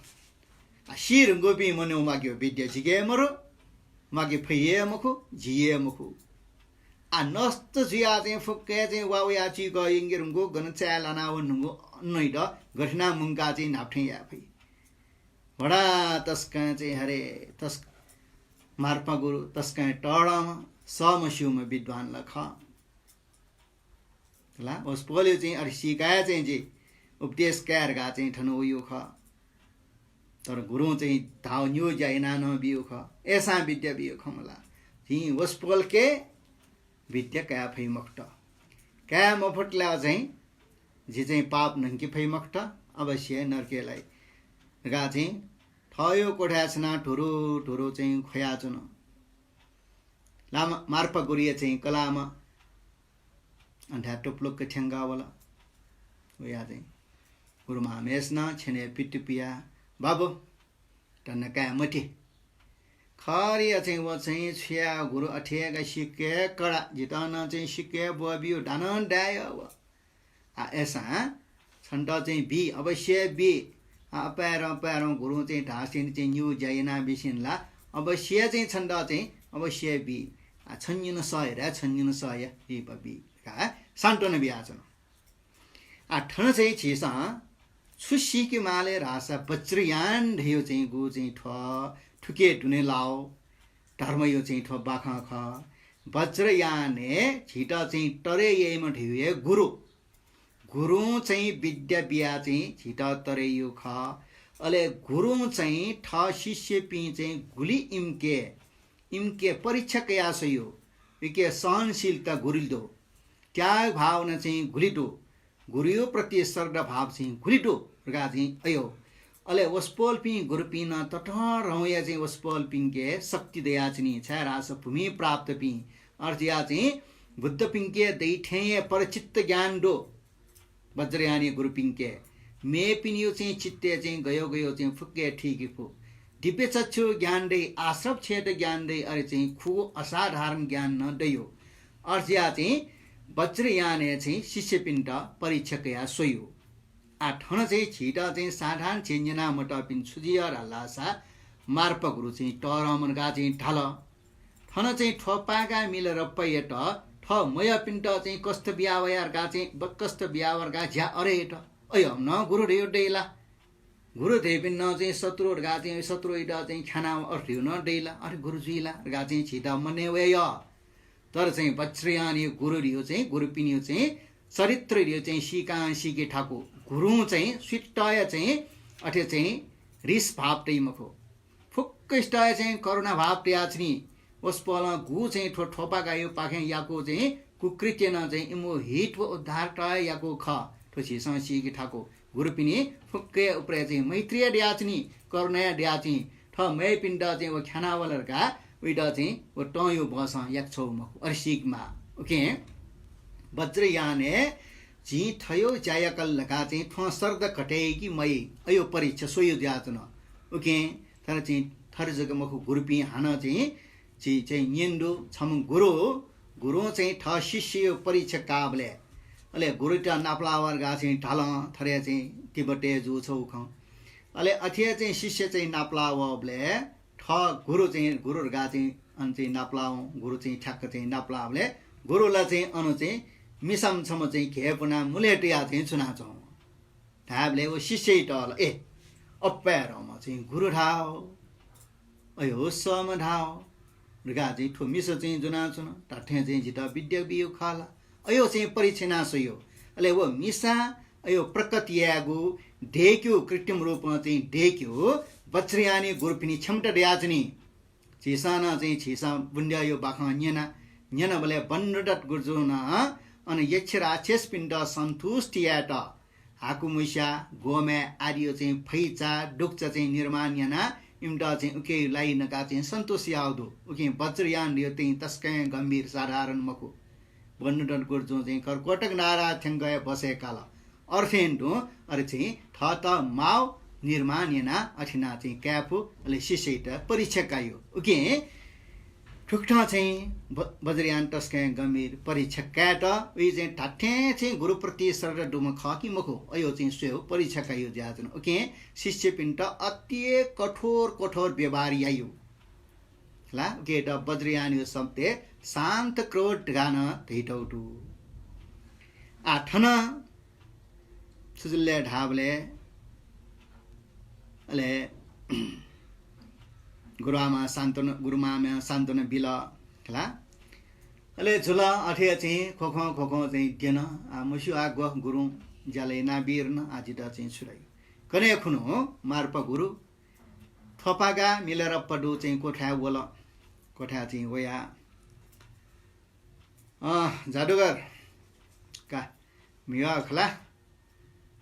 आ, सी धुंकूपिं मनू म्वाकेगु विद्या जिके हे मरु, म्वाके फइ हे मखु, जी हे मखु। आ, नस्त जुयाः चाहिँ फुक्कय् चाहिँ वा वयाः चीकः यंके धुंकू, गन चाय् लानाः वने धुंकू, अन्नइत गथे यानाः मुंकाः चाहिँ न्हापा थें याये फइ। भडा तसकं चाहिँ हरे, तस-, मार्पा गुरु तसकं तःधंम्ह, सःम्ह स्यूम्ह विद्वान ला खः। ला, वसपोलय् चाहिँ अथे सीकाः चाहिँ जि उपदेश काये धकाः चाहिँ थन वइगु खः। तर गुरुं चाहिँ धाःगु निगू ज्या यानाः नं बिइगु खः। अय्सां विद्या बिइगु खः मला। जिं वसपोलके विद्या काये फइ मखुत। काये मफुत ला चाहिँ जि चाहिँ पाप न्हंके फइ मखुत, अवश्य नरकय् लाइ धकाः चाहिँ थःगु कोठाय् छनाः धुरु धुरु चाहिँ ख्वयाच्वन। ला, मार्पा गुरुया चाहिँ कलाःम्ह अन थाय् टुप्लुक्क थ्यंकाः वल। वयाः चाहिँ गुरुमांम्हय्सिनं छ्यनय् पितुपियाः, बाबु, धन्दा काये मते। खःसा चाहिँ व चाहिँ छु याये, गुरु अथे हे का, सिक्क हे कडा, जितः नं चाहिँ सिक्क हे ब्वःबिउ, दानं दाय् व। आ, अय्सां छन्त चाहिँ बी, अवश्य बी। आ, अपाय्‌धं अपाय्‌धं गुरुं चाहिँ धाःसेंलि चाहिँ निगू ज्या यानाबिसेंलि ला अवश्य चाहिँ छन्त चाहिँ अवश्य बी। आ, छन्हिन सह हे रे, छन्हिन सह हे, लिपा बी धकाः सान्त्वना बियाच्वन। आ, थन चाहिँ झीसं छु सीके माले धाःसा वज्रयान धयागु चाहिँ गु चाहिँ थ्व थुके दुने लाव धर्मया चाहिँ थ्व बाखं खः। वज्रयानय् झीत चाहिँ तरे याइम्ह धयागु हे गुरु। गुरुं चाहिँ विद्या बियाः चाहिँ झीत तरे याइगु खः। अले गुरुं चाहिँ थः शिष्यपिं चाहिँ गुलि इमिके, इमिके परीक्षा कयाः स्वइगु, इमिके सहनशीलता गुलि दु, त्याग भावना चाहिँ गुलि दु, गुरुया प्रति श्रद्धा भाव चाहिँ गुलि दु धकाः चाहिँ अयो। अले वसपोलपिं गुरुपिं नं ततःधंया चाहिँ वसपोलपिंके शक्ति दयाच्वनी, छाय्‌धाःसा भूमि प्राप्तपिं, अर्थात् चाहिँ बुद्धपिंके दइथें हे परचित्त ज्ञान दु। वज्रयानया गुरुपिंके मेपिनियो चाहिँ चित्तय् चाहिँ गयो गयो चाहिँ फुक्क हे थीके फु। दिव्य चक्षु ज्ञान दइ, आश्रव क्षेत्र ज्ञान दइ, अले चाहिँ खुगू असाधारण ज्ञान नं दइयो। अर्थात् चाहिँ वज्रयानय् चाहिँ शिष्यपिन्त परीक्षा कयाः स्वइयो। आ, थन चाहिँ झीत चाहिँ साधारण झी न्यना मतःपिं छु जुइ धाःसा मार्पा गुरु चाहिँ तःधंम्ह धकाः चाहिँ धाल। थन चाहिँ थ्व पागा मिल रप्पायात थः मयःपिन्त चाहिँ कष्ट बिया वया धकाः चाहिँ ब-, कष्ट बिया वया धकाः ज्या अरे यात। अय्, नं गुरु धयागु दइ ला? गुरु धइपिं नं चाहिँ शत्रु धकाः चाहिँ शत्रुइत चाहिँ ख्यानाः अथे धयागु नं दइ ला? अथे गुरु जुइ ला धकाः चाहिँ झीत मनय् वय्। तर चाहिँ वज्रयानया गुरु धयागु चाहिँ गुरुपिनियो चाहिँ चरित्र धयागु चाहिँ सीकां सीके थाकु। गुरुं चाहिँ सुइतया चाहिँ अथे चाहिँ रिस भाव तइ मखु। फुक्कसितया चाहिँ करुणा भाव तयाच्वनी। वसपोलं गु चाहिँ थ्व थ्वपागायापाखें याकू चाहिँ कुकृत्य नं चाहिँ इमिगु हित व उद्धारतया याकू खः। थ्व झीसं सीके थाकु। गुरुपिनि फुक्कया उपरे चाहिँ मैत्री दयाच्वनी, करुणा दयाच्वनी। थः मयःपिन्त चाहिँ व ख्यानावल धकाः उइत चाहिँ व तंयो बसं याकछौ मखु, अरे सीके माः। उकिं वज्रयानय् जिं थयो ज्या याकल धकाः चाहिँ थ्वं श्रद्धा घटे कि मइ, अयो परीक्षा स्वयो जुयाच्वन। उकिं थन चाहिँ थथे जक मखु, गुरुपिं हानं चाहिँ झी चाहिँ न्यने दु, छम्ह गुरु, गुरुं चाहिँ थः शिष्ययो परीक्षा काःबलय्, अले गुरुत नापलाः वा धकाः चाहिँ धालं, थथे चाहिँ तिब्बतय् जू छगू खँ। अले अथे चाहिँ शिष्य चाहिँ नापलाः वःबलय् थः गुरु चाहिँ, गुरु धकाः चाहिँ अन चाहिँ नापलाः वं, गुरु चाहिँ ठ्याक्क चाहिँ नापलाःबलय् गुरुला चाहिँ अन चाहिँ मिसाम्ह छम्ह चाहिँ घय्पुनाः मुलय् तयाः चाहिँ च्वनाच्वं। धायेबलय् व शिष्यइत ला, ए, अप्पाय्‌धंम्ह चाहिँ गुरु धाः, अयो सःम्ह धाः धकाः चाहिँ थ्व मिसा चाहिँ ज्वनाच्वन, धात्थें चाहिँ जितः विद्या बियो खः ला? अयो चाहिँ परीक्षा याना स्वयो। अले व मिसां अयो प्रकट यायेगु, दय्‌केगु, कृत्रिम रूपं चाहिँ दय्‌केगु वज्रयानया गुरुपिनि क्षमता दयाच्वनी। झीसं नं चाहिँ झीसं बुन्द्याःयो बाखं न्यना, न्यनाबलय् बन्धुदत्त गुरुजुं नं अन यक्ष राक्षसपिन्त सन्तुष्टि यायेत हाकुमुस्या, गोमाय् आदियो चाहिँ फैचा, डुक्चा चाहिँ निर्माण यानाः इमित चाहिँ उके लाइ नकाः चाहिँ सन्तोष याउ दु। उकिं वज्रयानयो चाहिँ तसकं गम्भीर, साधारण मखु। बन्धुदत्त गुरुजुं चाहिँ कर्कोटक नारा थ्यंक हे बसय् काल। अर्थेन तुं अरे चाहिँ थःत माव निर्माण यानाः अथिना चाहिँ काय् फु, अले शिष्यइत परीक्षा कायो। उकिं थुकथं चाहिँ ब-, वज्रयान तसकं गम्भीर परीक्षा कायेत, उइ चाहिँ धात्थें चाहिँ गुरुप्रति श्रद्धा दुम्ह खः कि मखु, अयो चाहिँ स्वयेउ परीक्षा कायो ज्याजन। उकिं शिष्यपिन्त अति कठोर कठोर व्यवहार यायो। ला, उकेत वज्रयानयो शब्दय् शान्त क्रोध धकाः नं धइतौ दु। आ, थन छु जुल धाःबलय् अले गुरुआमा सान्त्वना, गुरुमामा सान्त्वना बिल खला। अले जुल अथे चाहिँ खोखं खोखं चाहिँ द्यन। आ, मस्यू आ ग्व गुरुं ज्याला यानाबीर न, आ जितः चाहिँ छु धाइ। कन्हय् खुन्हु मार्पा गुरु थ्वपागा मिलारेपा दु चाहिँ क्वथाय् वल। क्वथाय् चाहिँ वया, अँ, जादुगर का, म्हिगः खला।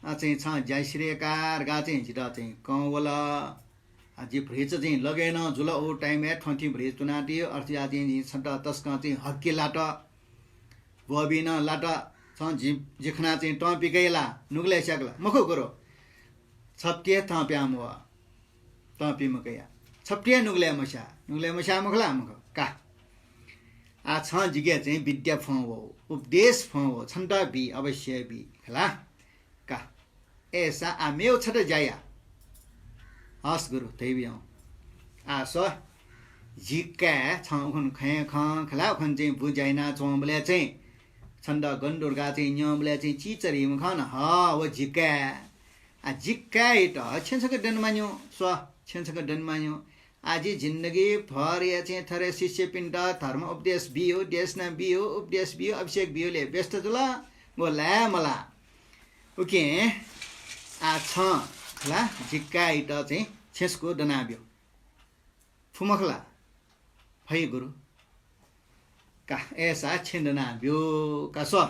आ, चाहिँ छं ज्या सिधये का धकाः चाहिँ जितः चाहिँ कं वल। आ, जि भ्रिच चाहिँ लगय् नं जुल, उ time-य् थ्वंथि भ्रिच तुनाति, अथे जुयाः चाहिँ जिं छन्त तसकं चाहिँ हक्के लात, ब्वःबि नं लात। छं जि, जि खनाः चाहिँ तं पिकय् ला, नुगलय् स्याकल। मखु गुरु, छप्ति हे तं प्याम्ह व। तं पि मकया। छप्ति हे नुगलय् मस्या। नुगलय् मस्या मखु ला मखु? का। आ, छं जिके चाहिँ विद्या फ्वं वः, उपदेश फ्वं वः, छन्त बी, अवश्य बी खला। का। अय्‌सा आ मेव छता ज्या या। हस् गुरु, धयाबियौं। आ स्व, जि काय् छं उखुन्हु खँय् खं खला, उखुन्हु चाहिँ बुँ ज्या यानाच्वंबलय् चाहिँ छन्त गन दु धकाः चाहिँ न्यंबलय् चाहिँ चिचरीम्ह खन। ह, व जि काय्। आ, जि काय्‌यात छेँ छकः दनेमानियो, स्व, छेँ छकः दनेमानियो। आ, जि जिन्दगी भर हे चाहिँ थथे शिष्यपिन्त धर्म उपदेश बियो, देशना बियो, उपदेश बियो, अभिषेक बियोले व्यस्त जुल, व लाये मला। उकिं आ छं ला जि काय्‌यात चाहिँ छेँ छकः दनाब्यु। फु मखु ला? फइ गुरु। का, अय्‌सा छेँ दनाब्यु का स्व।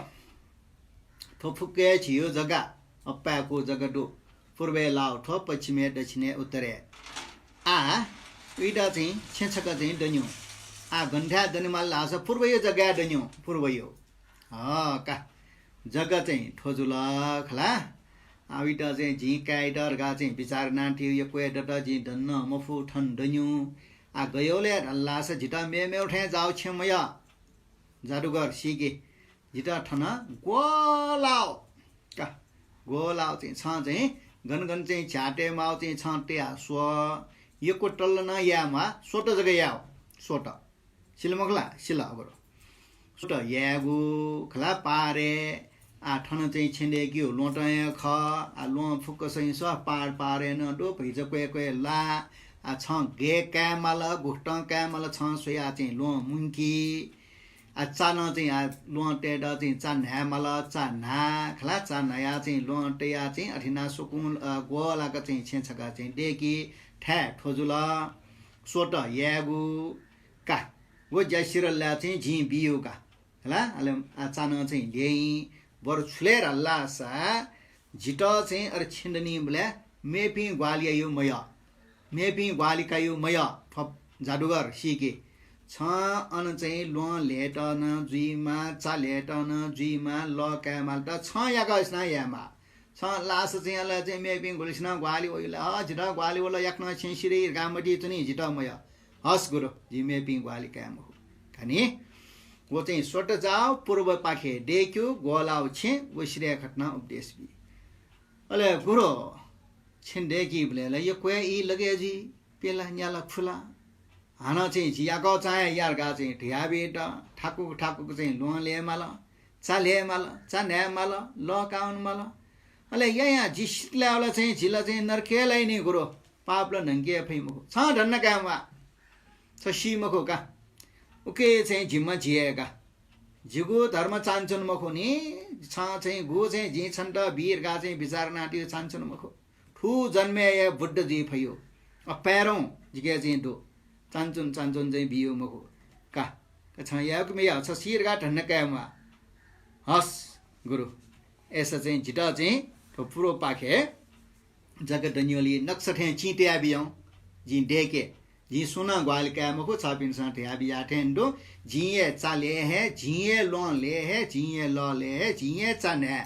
थ्व फुक्क हे झीयो जग्गा, अप्पाय्‌कू जग्गा दु। पूर्वय् लाव थ्व, पश्चिमय्, दक्षिणय्, उत्तरय्। आ, उइत चाहिँ छेँ छकः चाहिँ दन्यु। आ, गन थाय् दनेमाल धाःसा पूर्वयो जग्गाय् दन्यु, पूर्वयो। ह, का, जग्गा चाहिँ थ्व जुल खला। आ, उइत चाहिँ जिं काय्‌यात धकाः चाहिँ बिचाः यानातयु यक्व हे दत, जिं दन मफु, थन दन्यु। आ, गय् ले धाल धाःसा जितः मेमेव थें जाउ छेँ मयः। जादुगर सीके, जितः थन ग्वलाव का, ग्वलाव चाहिँ छं चाहिँ गन गन चाहिँ झ्याः तये माव चाहिँ छं तया स्व। यक्व तल्ल नं याये म्वाः, स्वत जक याव, स्वत। सिल मखु ला? सिल गुरु। स्वत यायेगु खला पारय्। आ, थन चाहिँ छेँ दय्‌केगु ल्वहंतं हे खः। आ, ल्वहं फुक्क चाहिँ सः पार पारय् नं दु, भैचा क्वय् क्वय् ला। आ, छं गय् काये माल, गुकथं काये माल, छं स्वयाः चाहिँ ल्वहं मुंकी। आ, चा नं चाहिँ, आ, ल्वहं तयेत चाहिँ चा न्हाये माल, चा न्हा खला, चा न्हायाः चाहिँ ल्वहं तयाः चाहिँ अथे यानाः स्वकुं, अ, ग्वलाक चाहिँ छेँ छकः चाहिँ दय्‌की। थाय् थ्व जुल, स्वत यायेगु का। व ज्या सिधल ला चाहिँ जिं बियु का। हला, अले आ, चा नं चाहिँ ल्यइ, बरु छु ले धाल धाःसा जितः चाहिँ अरे छेँ दनीबलय् मेपिं ग्वाहालि याइयो मयः, मेपिं ग्वाहालि काइयो मयः। थ्व जादुगर सीके, छं अन चाहिँ ल्वहं ल्हयेत नं जुइमा, चा ल्हयेत नं जुइमा, लः काये माल त छं याकःसिनं यायेमा। छं लास चाहिँ अले चाहिँ मेपिं गुलिसिनं ग्वाहालि वइला, ह, जितः ग्वाहालि वल, याकनं छेँ सिधइ धकाः मतिइ च्वनी, जितः मयः। हस् गुरु, जिं मेपिं ग्वाहालि काये मखु। का नि, व चाहिँ स्वत जाव, पूर्वपाखे दय्‌क्यु, ग्वलाव छेँ, व सिधये खतना उपदेश बी। अले गुरु, छेँ दय्‌कीबलय् ला यक्व हे ई लगे जुइ, प्यला, न्याला, खुला। हानं चाहिँ जि याकःचां हे या धकाः चाहिँ धयाबीत थाकुक थाकुक चाहिँ ल्वहं ल्हये माल, चा ल्हये माल, चा न्हाये माल, लः काउन माल। अले या या, जि सित लायेबलय् चाहिँ जि ला चाहिँ नरकय् लाइ नि गुरु, पाप ला न्हंके फइ मखु। छं धन्दा काये म्वाः, छ सी मखु का। उके चाहिँ जिम्मा जि हे का। जिगु धर्म चानचुन मखु नि, छं चाहिँ गु चाहिँ जिं छन्त बी धकाः चाहिँ बिचाः यानातयु चानचुन मखु। थु जन्मय् हे बुद्ध जुइ फइयो। अपाय्‌धं जिके चाहिँ दु। चानचुन, चानचुन चाहिँ बियो मखु। का, का छं यायेगु मयाः, छ सी धकाः धन्दा काये म्वाः। हस् गुरु, अय्‌सा चाहिँ जितः चाहिँ थ्व पूर्वपाखे जग्गा दनियोली नक्सा थें चिं तयाबियं, जिं दय्‌के। जिं सुं नं ग्वाहालि काये मखु, छःपिन्सं धयाबिया थें दु। जिं हे चा लय् हे, जिं हे ल्वहं लय् हे, जिं हे लः लय् हे, जिं हे चा न्हाय्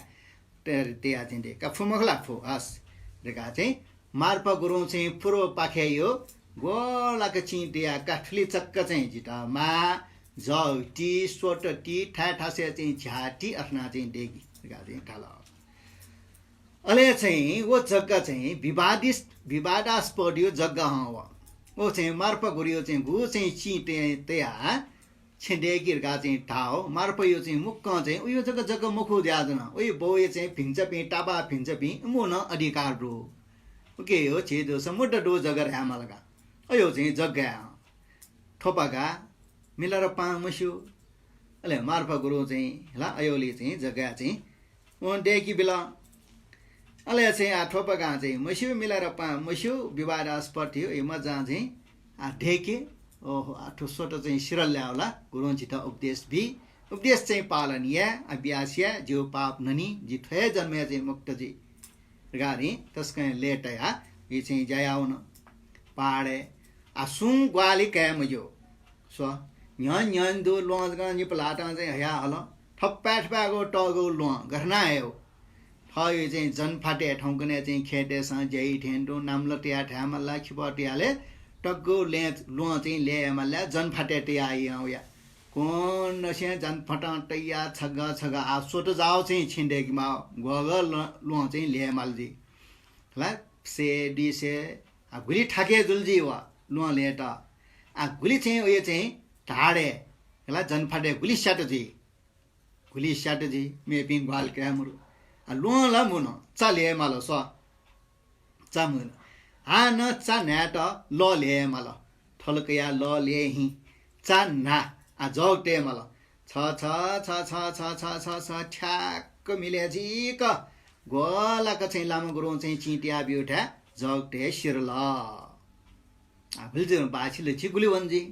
तया चाहिँ दय्‌का फु मखु ला? फु, हस् धकाः चाहिँ मार्पा गुरुं चाहिँ पूर्वपाखेयो ग्वलाक चिं तयाः का थुलि चक्क चाहिँ जितः माः, जःति, स्वतति, थाय् थासय् चाहिँ झ्याःति अथना चाहिँ दय्‌कि धकाः चाहिँ धाल। अले चाहिँ व जग्गा चाहिँ विवादित, विवादास्पदयो जग्गा हं व। व चाहिँ मार्पा गुरुयो चाहिँ गु चाहिँ चिं तया, तयाः छेँ दय्‌कि धकाः चाहिँ धाः। मार्पयो चाहिँ मुक्कं चाहिँ उयो जक जग्गा मखु जुयाच्वन। उयो बौया चाहिँ भिन्चापिं, तापाः भिन्चापिं इमिगु नं अधिकार दु। उकियो झी दुसा मुद्दा दु जग्गा धायेमाल का। अयो चाहिँ जग्गा हं। थ्वपागा मिलारेपां मस्यू। अले मार्पा गुरुं चाहिँ ला अयोली चाहिँ जग्गा चाहिँ वं दय्‌कि बिल। अले चाहिँ आ थ्वपागां चाहिँ मस्यू, मिलारेपां मस्यू, विवादास्पद थ्यू, ए मजां चाहिँ आ दय्‌के। ओहो, आ थ्व स्वत चाहिँ सिरल लाय् वला, गुरुं जितः उपदेश बी, उपदेश चाहिँ पालन याये, अभ्यास याये, जिगु पाप ननी, जि थ्व हे जन्मय् चाहिँ मुक्त जुइ धकाः तसकं लय् तयाः इ चाहिँ ज्या याः वन। पहाडय् आ सुं ग्वाहालि काये मज्यू। स्व, न्ह्यःने न्ह्यःने दु ल्वहं जक निपु ल्हातं चाहिँ हया हल। थपाय् थपाय्‌गु तःगु ल्वहं गथना हयेगु। थःयो चाहिँ जनफातय् थौंकन्हय् चाहिँ खेतय्‌सं ज्या याइ थें तुं नाम्ल तयाः थायेमाल ला, खिपः तयाः ले तःगु लँय् ल्वहं चाहिँ लय् यायेमाल ला, जनफातय् तयाः याः वया। कोनसिं जनफातं तयाः छगः छगः आ स्वत जाःगु चाहिँ छेँ दय्‌के माः, ग्वःगः ल-, ल्वहं चाहिँ लय् यायेमाल जुइ। ला, सय, दुई सय, आ गुलि थाके जुल जुइ व ल्वहं लय्‌त। आ गुलि चाहिँ उयो चाहिँ धाडय्, ला, जनफातय् गुलि स्यात जुइ। गुलि स्यात जुइ, मेपिं ग्वाहालि काये मरु। आ, ल्वहं ला मुन, चा लय् यायेमाल स्व। चा मुन। हानं चा न्हायेत लः लय् यायेमाल। थल कयाः लः लय् हिं चा न्हा, आ, जग तयेमाल। छ, छ, छ, ठ्याक्क मिले जुइक ग्वलाक चाहिँ लामा गुरुं चाहिँ चिं तयाबिउ थाय् जग तये सिरल। आ, भुलि जुइ, बाछिल छि गुलि वन जुइ।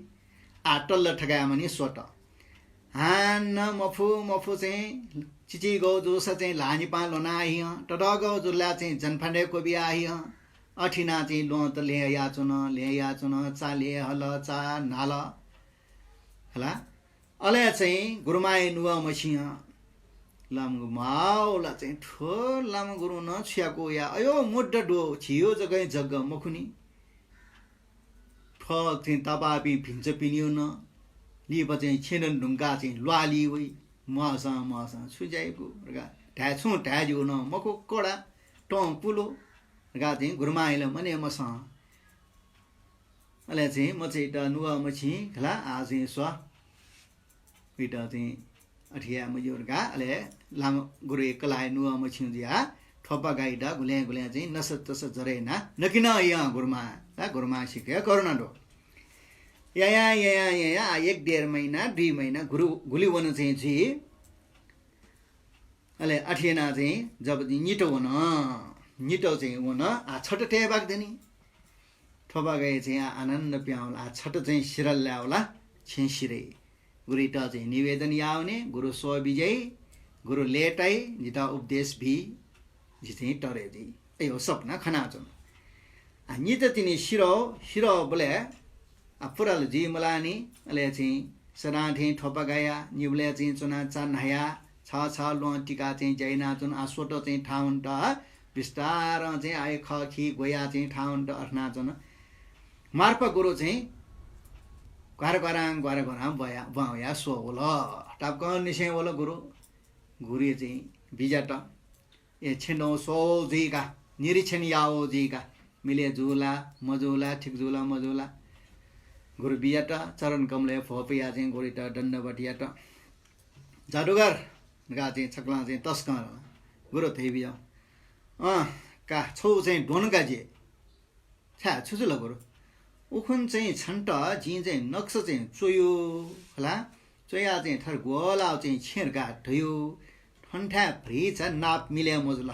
आ, तल थकायेमानि स्वत। हानं मफु मफु चाहिँ चिचिगः जूसा चाहिँ ल्हाःनिपां ल्वना हिं, ततःगः जुल ला चाहिँ जनफातय् क्वबिया हिं। अथे यानाः चाहिँ ल्वहं त लय् याःच्वन, लय् याःच्वन, चा लय् हल, चा न्हाल। हला? अले चाहिँ गुरुमांया नुगः मछिं हं। लामा गुरु माःगु ला चाहिँ थ्व लामा गुरुं नं छु याकू या, अयो मुद्दा दु, झीयो जक हे जग्गा मखु नि। थ्व चाहिँ तापाःपिं भिन्चापिनियो नं लिपा चाहिँ छेँ दने धुंकाः चाहिँ ल्वाः ली वइ। म्हसं म्हसं छु ज्या याकू धकाः धाये, छुं धाये ज्यू नं मखु, कडा तं पुलु धकाः चाहिँ गुरुमांया ला मने मसं। अले चाहिँ मचाइत नुगः मछिं खला, आ चाहिँ स्व। उइत चाहिँ अथे याये मज्यू धकाः अले लामा गुरुया कलाःया नुगः मछिं जुयाः थ्वपागाइत गुलें गुलें चाहिँ नसतस जरे यानाः नकिनं यं गुरुमां, ला गुरुमांसिके करुणा दु। ययां ययां ययां आ एक डेढ महिना, दुई महिना गुरु गुलि वन चाहिँ जुइ। अले अथे यानाः चाहिँ जब नित वन, नित चाहिँ वन, आ छत तयेबाक दनि। थ्वपागाया चाहिँ आ आनन्द पिहां वल, आ छत चाहिँ सिरल लाय् वला, छेँ सिरइ। गुरुइत चाहिँ निवेदन याः वने, गुरु स्वः बिज्याइ, गुरु लय्ताइ, जितः उपदेश बी, जि चाहिँ तरे जुइ। अयो सपना खनाच्वन। आ नित तिनि सिरः, सिरः बलय् आ पुरा ला जुइ मलानि, अले चाहिँ सदां थें थ्वपागाया निबलय् चाहिँ च्वनाः चा न्हायाः छः छः ल्वहं तिकाः चाहिँ ज्या यानाच्वन। आ स्वत चाहिँ थाहां वनेत बिस्तारं चाहिँ आः खः खि ग्वयाः चाहिँ थाहां वनेत अथनाच्वन। मार्पा गुरु चाहिँ ग्वाराग्वारां ग्वाराग्वारां ब्वाँया-, ब्वाँया स्वः वल। तापाकंनिसें वल गुरु। गुरुया चाहिँ बिज्यात। ए, छेँ दँ स्वः जुइका, निरीक्षण याः जुइका, मिले जू ला, मजू ला, ठीक जू ला, मजू ला। गुरु बिज्यात, चरण कमलय् भ्वपुयाः चाहिँ गुरुइत दण्डवत यात। जादुगर धकाः चाहिँ छकलं चाहिँ तसकं गुरु धयाबिज्यात। अँ, का, छौ चाहिँ द्वन का जि। छाय्, छु जुल गुरु? उखुन्हु चाहिँ छन्त जिं चाहिँ नक्सा चाहिँ च्वयू खला। च्वयाः चाहिँ थथे ग्वलाः चाहिँ छेँ धकाः धयू। थनथाय् भ्रिचा नाप मिले मजुल।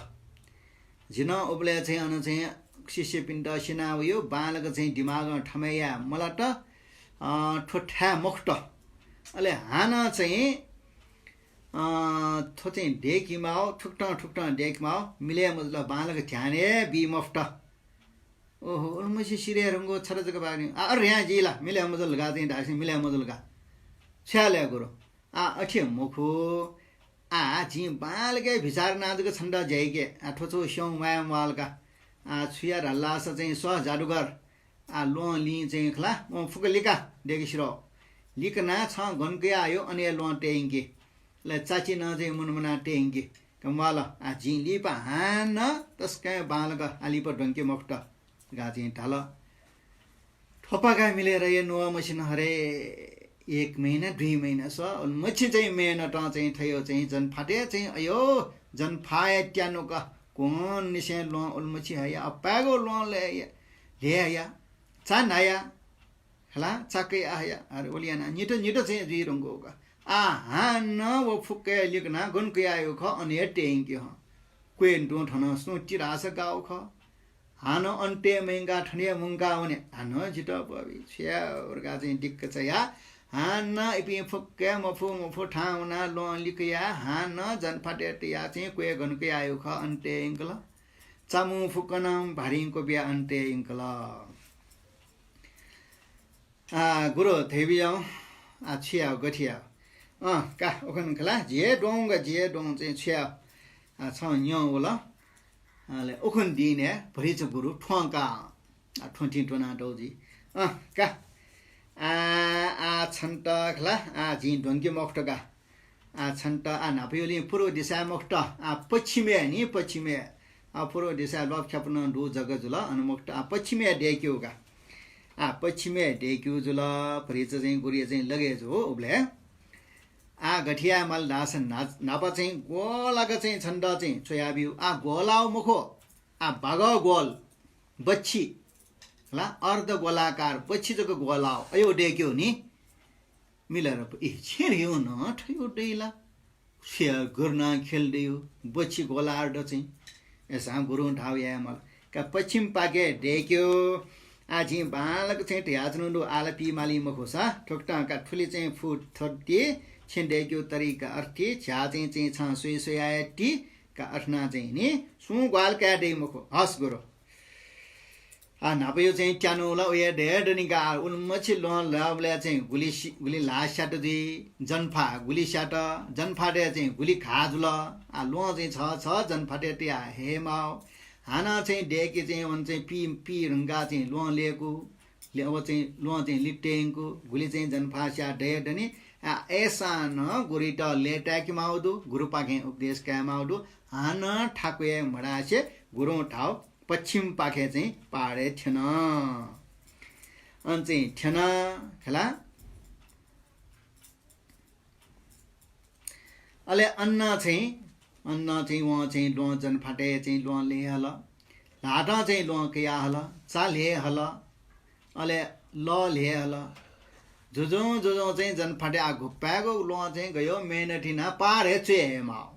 जि नं उबलय् चाहिँ अन चाहिँ शिष्यपिन्त स्यना वयू, बांलाक चाहिँ दिमागं थमय् याये मलात, अँ, थ्व थाय् मखुत। अले हानं चाहिँ अँ, थ्व चाहिँ दय्केमाः, थुकथं थुकथं दय्केमाः, मिले मजुल, बांलाक ध्यान हे बी मफुत। ओहो, उलिमछि सिधये धुंकूगु छता जक बाकी। आ, अरे ह्याँ जी ला, मिले मजुल का चाहिँ धाःसा मिले मजुल का। छु याये ले गुरु? आ, अथे मखु। आ, जिं बांलाक बिचाः यानाः जक छन्त ज्या याके। आ, थ्व छु स्यं म्वाये म्वाल का। आ, छु याये धाःसा चाहिँ सः जादुगर। आ, ल्वहं लिं चाहिँ खला, वं फुक्क लिका, दय्के सिधः। लिकनाः छं गन कयाः हयो, अन हे ल्वहं तये यंके। अले चाची नं चाहिँ मुनामुना तये यंके। का म्वाल, आ, जिं लिपा हानं तसकं बांलाक आ लिपा द्वंके मफुत धकाः चाहिँ धाल। थ्वपागा मिले रहे नुवः मसिन हरे। एक महिना, दुई महिना सः, उलिमछि चाहिँ मेहनतं चाहिँ थयो चाहिँ जनफातय् चाहिँ अयो, जनफाया त्यानुक क्वंनिसें ल्वहं उलिमछि हया, अपाय्गु ल्वहं लय् हया, ल्यये हया, चा न्हाया, हला, चा कयाः हया, अरे ओले यानाः नित नित चाहिँ जुइ धुंकूगु का। आ, हानं व फुक्क हे लिकनाः गन कयाः हयो खः, अन हे तये यंके हँ। क्वय् तुं थन सुं तिरास गाःगु खः। हानं अन तये मयंकाः थन हे मुंका वने। हानं जितः पबी, छु याये धकाः चाहिँ दिक्क चायाः हानं इपिं फुक्क हे मफु मफु थाहां वनाः ल्वहं लिकयाः हानं जनफातय् तयाः चाहिँ क्वय् गन कयाः हयो खः, अन तये यंकल। चामु फुक्कं भारिं क्वबिया अन तये यंकल। आ, गुरु धयाबिज्याहुँ, आ, छु याये, गथे याये? अँ, का, उखुन्हु खला, जि हे द्वं का, जि हे द्वं चाहिँ छु याये? आ, छं न्यं वल। अले उखुन्हु दिनय् भतिचा गुरु थ्वं का, आ, थ्वंतिं त्वनातःगु जुइ। अँ, का। आ, आ, छन्त खला, आ, जिं द्वंके मखुत का। आ, छन्त आ न्हापायागुलिं पूर्व दिशाय् मखुत, आ, पच्छिमय् नि, पच्छिमय्। आ, पूर्व दिशाय् ल्वापु ख्यापु नं दुगु जग्गा जुल, अन मखुत, आ, पच्छिमय् दय्केगु का। आ, पच्छिमय् दय्केगु जुल, भतिचा चाहिँ गुरुया चाहिँ लगय् जू, उबलय्। आ, गथे याये माल धाःसा न्हा-, न्हापा चाहिँ ग्वलाक चाहिँ छन्त चाहिँ च्वयाब्यु। आ, ग्वलाः मखु, आ, बागः ग्वल, बच्छि, ला, अर्धगोलाकार बच्छि जक ग्वलाः, अयो दय्केगु नि। मिले र प-, ए, छेँ ह्यू नं थयो दइ ला? छ्या गुरुनां खेल दयो, बच्छि ग्वलाः अर्ध चाहिँ। अय्सां गुरुं धाःगु याये माल। का पच्छिम पाखे दय्केगु। आ, जिं बांलाक चाहिँ धयाच्वनागु दु, आः ला पीमाली मखुसा, थुकथं का थुलि चाहिँ फुट थति, छेँ दय्केगु तरिका अथे, झ्याः चाहिँ, चाहिँ छं स्वये स्वयाः ति, का अथेना चाहिँ नि, सुं ग्वाहालि काये दइ मखु। हस् गुरु। आ, न्हापायागु चाहिँ त्यानु ला उया दये दनि का, उलिमछि ल्वहं लाःबलय् चाहिँ गुलि सि-, गुलि ल्हाः स्यात जुइ, जनफा गुलि स्यात, जनफातय् चाहिँ गुलि घाः जुल। आ, ल्वहं चाहिँ छगः छगः जनफातय् तयाः हये माः। हानं चाहिँ दय्के चाहिँ वने चाहिँ पी, पी धुंकाः चाहिँ ल्वहं लय्कू, ले-, व चाहिँ ल्वहं चाहिँ लित तये यंकू, गुलि चाहिँ जनफा स्याः दये दनि। आ, अय्सां नं गुरुइत लय्ताय्के माःगु दु, गुरुपाखें उपदेश काये माःगु दु। हानं थाकुइ हे मधासे गुरुं धाःगु पच्छिमपाखे चाहिँ पहाडय् थ्यन। अन चाहिँ थ्यन खला। अले अन चाहिँ, अन चाहिँ वं चाहिँ ल्वहं जनफातय् चाहिँ ल्वहं लय् हल। ल्हातं चाहिँ ल्वहं कयाः हल, चा लय् हल, अले लः लय् हल। जुजुं जुजुं चाहिँ जनफातय् आ गुपाय्गु ल्वहं चाहिँ गयो मेहनत यानाः पार हे च्वये हे माः।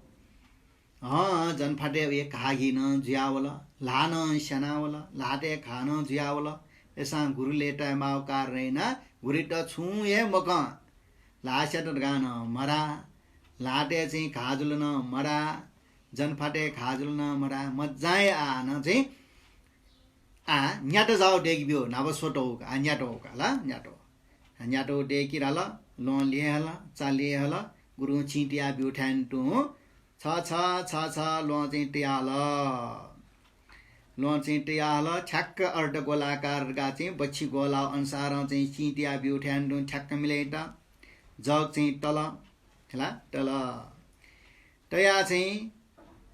हँ, जनफातय् हे घाःघी नं जुयावल, ल्हाः नं स्यानावल, ल्हातय् घाः नं जुयावल। अय्सां गुरु लय्ताये माःगु कारणं यानाः गुरुइत छुं हे मकं। ल्हाः स्यात धकाः नं मधाः, ल्हातय् चाहिँ घाः जुल नं मधाः, जनफातय् घाः जुल नं मधाः, मज्जां हे आ नं चाहिँ आ न्यात जाःगु दय्के ब्यु, न्हापा स्वतःगु का, आ न्यातःगु का ला, न्यातःगु। आ न्यातःगु दय्के धाल, ल्वहं लय् हल, चा लय् हल, गुरुं चिं तयाः ब्यूथाय् तुं छ छ छ छ ल्वहं चाहिँ तयाः हल। ल्वहं चाहिँ तयाः हल, ठ्याक्क अर्धगोलाकार धकाः चाहिँ बच्छि ग्वलाःगु अनुसारं चाहिँ चिं तयाः ब्यूथाय् तुं ठ्याक्क मिले यात। जग चाहिँ तल, खला, तल। तयाः चाहिँ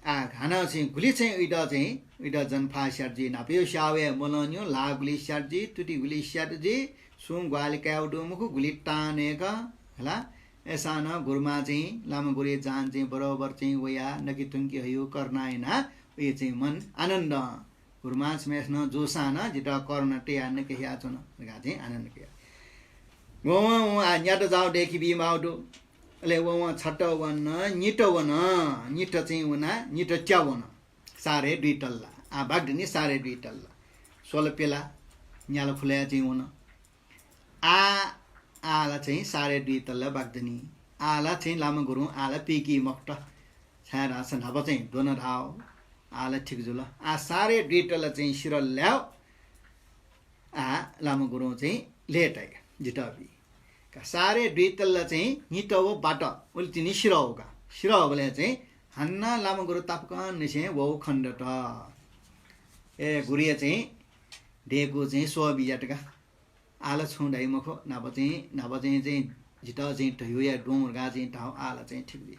आ, हानं चाहिँ गुलि चाहिँ उइत चाहिँ, उइत जनफा स्यात जुइ, न्हापायागु स्याःगु हे मलंनिगु, ल्हाः गुलि स्यात जुइ, तुति गुलि स्यात जुइ, सुं ग्वाहालि कायेगु दु मखु, गुलि तां नय्कः, हला। अय्सां नं गुरुमां चाहिँ, लामा गुरुया जान चाहिँ बरोबर चाहिँ वयाः नके तुंके हयो, करुणा यानाः उया चाहिँ मन आनन्दं गुरुमां छम्हय्सिनं जूसां नं जितः करुणा तयाः नके हयाच्वन धकाः चाहिँ आनन्द कया। वं वं वं आ न्यात जाःगु दय्के बी माःगु दु। अले वं वं छत वन, नित वन, नित चाहिँ वनाः नित त्या वन। साढे दुई तल्ला। आ बागदनि साढे दुई तल्ला। स्वल पेला, न्याल खुलाय् चाहिँ वन। आ, आ ला चाहिँ साढे दुई तल्ला बागदनि। आः ला चाहिँ लामा गुरुं आः ला पीकी मखुत। छाय्धाःसा न्हापा चाहिँ द्वन धाव। आः ला ठीक जुल। आः सारे दुइतल चाहिँ सिरल ल्याव। आः लामा गुरुं चाहिँ लय्ताइ, जितः बी। का सारे दुइतल चाहिँ न्हित व बात उलि तिनि सिरः वः का। सिरः वःबलय् चाहिँ हानं लामा गुरु तापाकंनिसें वउ खनेदत। ए गुरुया चाहिँ दय्कू चाहिँ स्वः बिज्यात का। आः ला छुं धाइ मखु, न्हापा चाहिँ, न्हापा चाहिँ, चाहिँ जितः चाहिँ धयागुया द्वहं धकाः चाहिँ धाव, आः ला चाहिँ ठीक बी।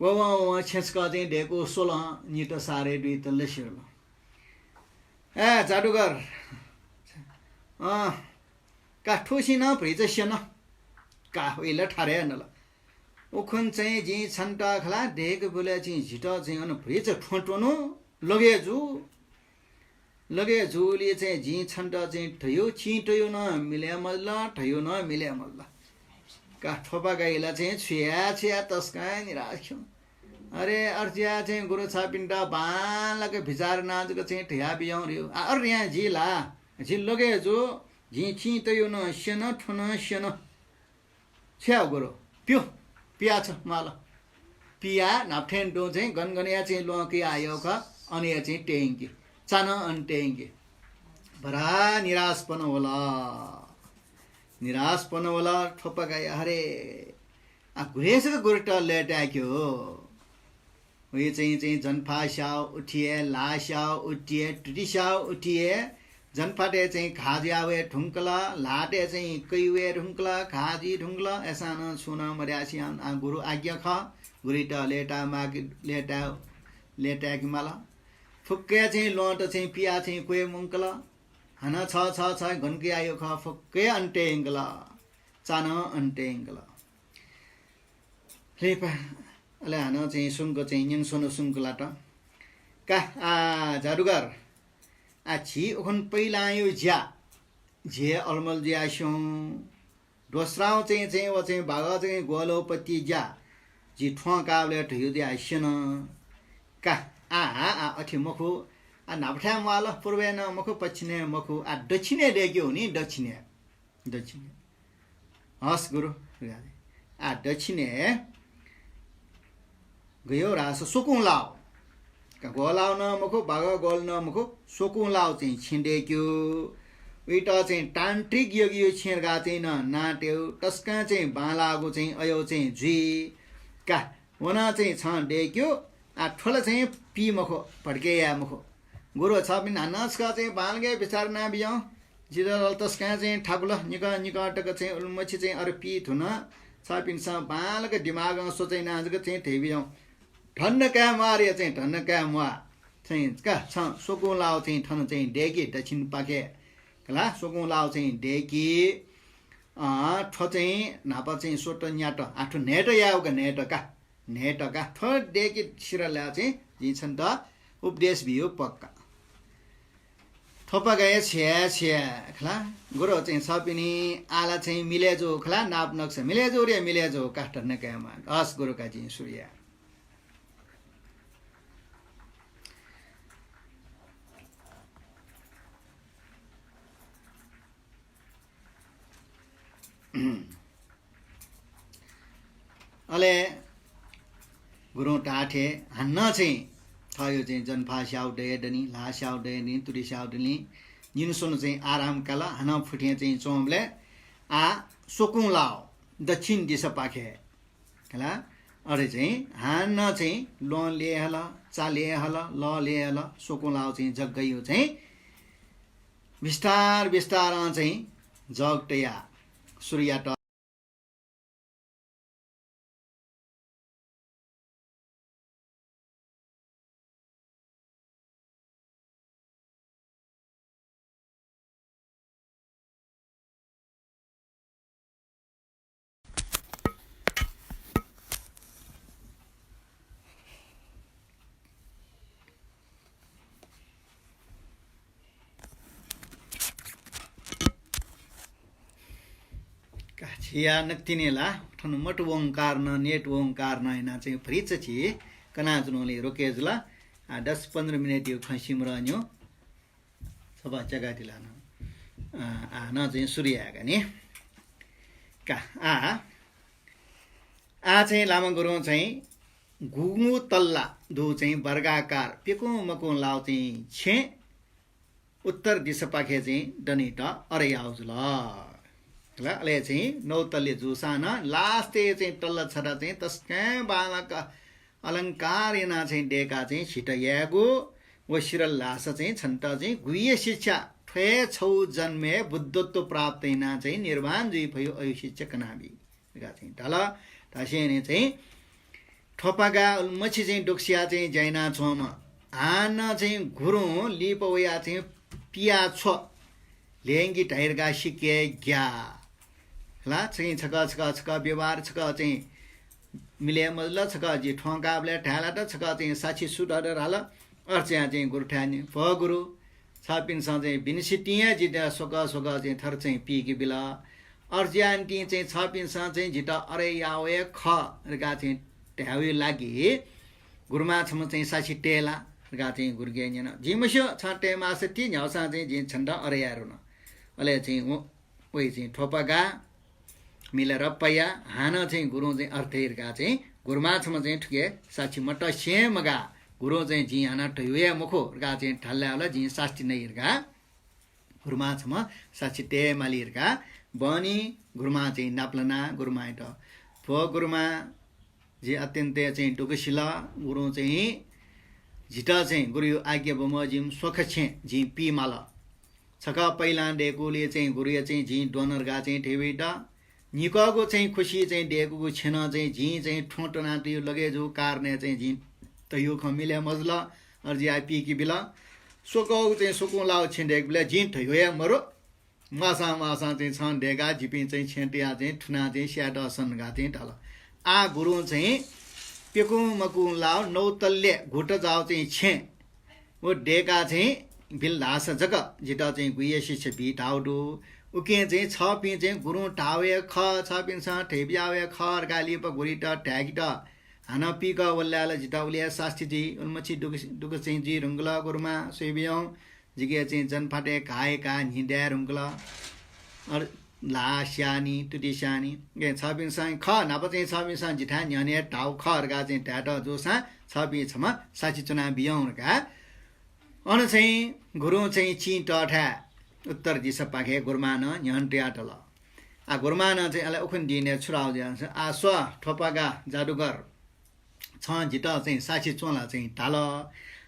व, व, व छेँचकः चाहिँ दय्कू स्वल, न्हित सारे दुइतल सिरल। ए जादुगर, अँ, का थुसिनं भ्रिचा स्यन। का वइ ला थारे नल। उखुन्हु चाहिँ जिं छन्त खला दय्केबलय् चाहिँ जितः चाहिँ अन भ्रिचा थ्वँ त्वनु, लगे जू। लगे जूलि चाहिँ जिं छन्त चाहिँ धयु, चिं तयु नं मिले मजुल, धयु नं मिले मजुल। का थ्वपागाइ ला चाहिँ छु याये, छु याये, तसकं निराश खिउँ। अरे, अथे जुयाः चाहिँ गुरु छपिन्त बांलाक बिचाः याना जक चाहिँ धया बिज्याहुँ रे। आ, अरे यां जि ला, जि लगे जू, जिं चिं तयु नं स्यन, थ्वँ नं स्यन। छु याये गुरु? प्यु, पिया छ म्वाल। पिया न्हापा थें तुं चाहिँ गन गनया चाहिँ ल्वहं कयाः यःगु खः, अन हे चाहिँ तयंकि। चा नं अन तयंकि। बडा निराशपन वल। निराशपन वल, थ्वपागाइ हरे। आ, गुलेसक गुरुत लय्ताय्क्यु। वइ चाहिँ, चाहिँ जन्फा स्याउ उथि हे, ल्हाः स्याउ उथि हे, तुति स्याउ उथि हे, जन्फातय् चाहिँ घाः जुया वये धुंकल, ल्हाःतय् चाहिँ कै वये धुंकल, घाः जुइ धुंकल, अय्सां नं छुं नं मदयासें आ गुरु आज्ञा खः, गुरुइत लय्ता माग, लय्ता, लय्ताय्के माल। फुक्कया चाहिँ ल्वहंत चाहिँ पिया चाहिँ क्वय् मुंकल। हानं छ, छ, छ गन कयाः यःगु खः, फुक्कया अन तयंकल। चा नं अन तयंकल। लिपा, अले हानं चाहिँ सुंक चाहिँ न्यंस्वन सुंक लात। का, आ, जादुगर, आ, झी उखुन्हु पहिलांयु ज्या, झी हे अलमल जुयाः स्यं। दोस्रां चाहिँ, चाहिँ व चाहिँ बागः चाहिँ ग्वःल्यू पति ज्या, झी थ्वँ काःबलय् धयु जुयाः स्यन। का, आ, आ, आ, अथे मखु, आ, न्हापाथाय् म्वाल, पूर्वय् नं मखु, पच्छिमय् मखु, आ, दक्षिणय् दय्केगु नि, दक्षिणय्। दक्षिण। हस् गुरु। आ, दक्षिणय् गय् धाःसा स्वकुं लाव। का ग्वःलाव नं मखु, बागः ग्वःल्यू नं मखु, स्वकुं लाव चाहिँ छेँ दय्क्यु। उइत चाहिँ तान्त्रिक यज्ञयु छेँ धकाः चाहिँ नं नां तयु। तसकं चाहिँ बांलाःगु चाहिँ अय् चाहिँ जुइ। का व नं चाहिँ छं दय्क्यु। आ, थ्व ला चाहिँ पी मखु, भड्के याये मखु। गुरु, छपिं हानं छकः चाहिँ बांलाक बिचाः याना बिज्याहुँ। जितः ला तसकं चाहिँ थाकुल, निकः निकः तक चाहिँ उलिमछि चाहिँ अथे पी धुन। छपिन्सं बांलाक दिमागं सोचे याना जक चाहिँ धयाबिज्याहुँ। धन्दा काये म्वाः रे, चाहिँ धन्दा काये म्वाः। चाहिँ का, छं स्वकुं लाव चाहिँ थन चाहिँ दय्कि दक्षिणपाखे। का ला, स्वकुं लाव चाहिँ दय्कि। अँ, थ्व चाहिँ न्हापा चाहिँ स्वत न्यात। आ, थ्व न्हय्त यायेगु का, न्हय्त का। न्हय्त का। थ्व दय्कि सिरः ल्याः चाहिँ जिं छन्त उपदेश बियु पक्का। थ्वपागाया छ्या छ्या खला। गुरु चाहिँ छपिनि आः ला चाहिँ मिले जू खला, नाप नक्सा मिले जू रे, मिले जू, काठ नकायेमा। हस् गुरु का, जिं सुरु याये। अले गुरुं धाःथें हानं चाहिँ थःयु चाहिँ जन्फा स्याउ दये दनि, ल्हाः स्याउ दये दनि, तुति स्याउ दनि, निन्हु स्वन्हु चाहिँ आराम काल। हानं फुथें चाहिँ च्वंबलय् आ स्वकुं लाव दक्षिण दिशापाखे खला। अथे चाहिँ हानं चाहिँ ल्वहं लय् हल, चा लय् हल, लः लय् हल, स्वकुं लाव चाहिँ जग्गयु चाहिँ बिस्तार बिस्तारं चाहिँ जग तयाः सुरु यात। का, झिया नकतिनि ला थन मत वंकार न, नेट वंकार न याना चाहिँ भरिच झी कनाजुनंलि रोके जुल। आ, दस पन्ध्र मिनेटयु खँ सिमरन्यु सभा चगातिला न। आ, आ, न चाहिँ सुरु यायेका नि। का, आ, आः चाहिँ लामा गुरुं चाहिँ गुंगू तल्ला दु चाहिँ वर्गाकार प्यकुं मकुं लाव चाहिँ छेँ उत्तर दिशापाखे चाहिँ दनेत अरयाव जुल। ल, अले चाहिँ नौ तल्ले जूसां नं last-य् चाहिँ तल्ला छता चाहिँ तसकं बांलाक अलंकार यानाः चाहिँ दय्काः चाहिँ झीत यायेगु व सिरल धाःसा चाहिँ छन्त चाहिँ गुह्य शिक्षा, थ्व हे छौ जन्मय् बुद्धत्व प्राप्त यानाः चाहिँ निर्वाण जुइ फयु अयु शिक्षा कनाबी धकाः चाहिँ धाल। धासेंलि चाहिँ थ्वपागा उलिमछि चाहिँ दुःख सियाः चाहिँ ज्या यानाच्वंम्ह हानं चाहिँ गुरुं लिपा वयाः चाहिँ पिया छ्व ल्यंकि धइगु सिक्क ग्याः। ला, चाहिँ छकः, छकः, छकः व्यवहार, छकः चाहिँ मिले मजुल, छकः जि थ्वंकाबलय् धाये लात, छकः चाहिँ साक्षी सु दु धाल। अथे जुयाः चाहिँ गुरुथाय् न्यन, भो गुरु, छपिन्सं चाहिँ बिन्सितिं हे जितः स्वकः स्वकः चाहिँ थथे चाहिँ पीके बिल। अथे जुयाः निंतिं चाहिँ छपिन्सं चाहिँ जितः अरयाव हे खः धकाः चाहिँ धायेगु लागि गुरुमां छम्ह चाहिँ साक्षी तये ला धकाः चाहिँ गुरुके न्यन। जिं मस्यू, छं तये माःसा ति, न्ह्याःसां चाहिँ जिं छन्त अरयाये धुन। अले चाहिँ व, वइ चाहिँ थ्वपागा मिले रप्पया हानं चाहिँ गुरुं चाहिँ अथे धकाः चाहिँ गुरुमां छम्ह चाहिँ थुके साक्षी मतसें मगाः। गुरुं चाहिँ जिं हानं धयागु हे मखु धकाः चाहिँ धाल धाःसा ला जिं साक्षी नइ धकाः गुरुमां छम्ह साक्षी तये माली धकाः बहनी गुरुमां चाहिँ नापलानाः गुरुमांयात, भो गुरुमां, जि अत्यन्त चाहिँ दुःख सिल। गुरुं चाहिँ जितः चाहिँ गुरुया आज्ञा बमोजिम स्वख छेँ जिं पी माल। छकः पहिलां दय्कूगुलिं चाहिँ गुरुया चाहिँ जिं द्वन धकाः चाहिँ धयाबिल। निकःगु चाहिँ खुसि चाहिँ दय्कूगु छेँ नं चाहिँ जिं चाहिँ थ्वँ त्वनातयागु लगे जूगु कारणं चाहिँ जिं धयागु खँ मिले मजुल। अथे जुयाः पीके बिल। स्वकःगु चाहिँ स्वकुं लाव छेँ दय्केबलय् जिं धयागु हे मरु। म्वाःसां म्वाःसां चाहिँ छं दय्काः जिपिं चाहिँ छेँ तयाः चाहिँ थुनाः चाहिँ स्यायेत सन धकाः चाहिँ धाल। आः गुरुं चाहिँ प्यकुं मकुं लाव नौ तल्ले घुट जाव चाहिँ छेँ व दय्काः चाहिँ बिल धाःसा जक जितः चाहिँ गुह्य शिक्षा बी धाःगु दु। उकिं चाहिँ छपिं चाहिँ गुरुं धाःगु हे खः, छपिन्सं धयाबियागु हे खः धकाः लिपा गुरुयात धाय्केत हानं पीकः वल धाःसा ला जितः उलि हे सास्ती जुइ, उलिमछि दुःख, दुःख चाहिँ जुइ धुंकल गुरुमां, स्वयाबियौं। जिके चाहिँ जनफातय् घाः हे घाः न्हि दाये धुंकल। अले ल्हाः स्याः नि, तुति स्याः नि। गय् छपिन्सं खः, न्हापा चाहिँ छपिन्सं जिथाय् न्ह्यःने धाःगु खः धकाः चाहिँ धायेत जूसां छपिं छम्ह साक्षी च्वनाबियौं धकाः। अन चाहिँ गुरुं चाहिँ चिं तःथाय् उत्तर दिशापाखे गुरुमां नं न्ह्यःने तयातल। आः गुरुमां नं चाहिँ अले उखुन्हु दिनय् छु धाःगु जुयाः, आः स्व थ्वपागा जादुगर, छं जितः चाहिँ साक्षी च्वँ ला चाहिँ धाल।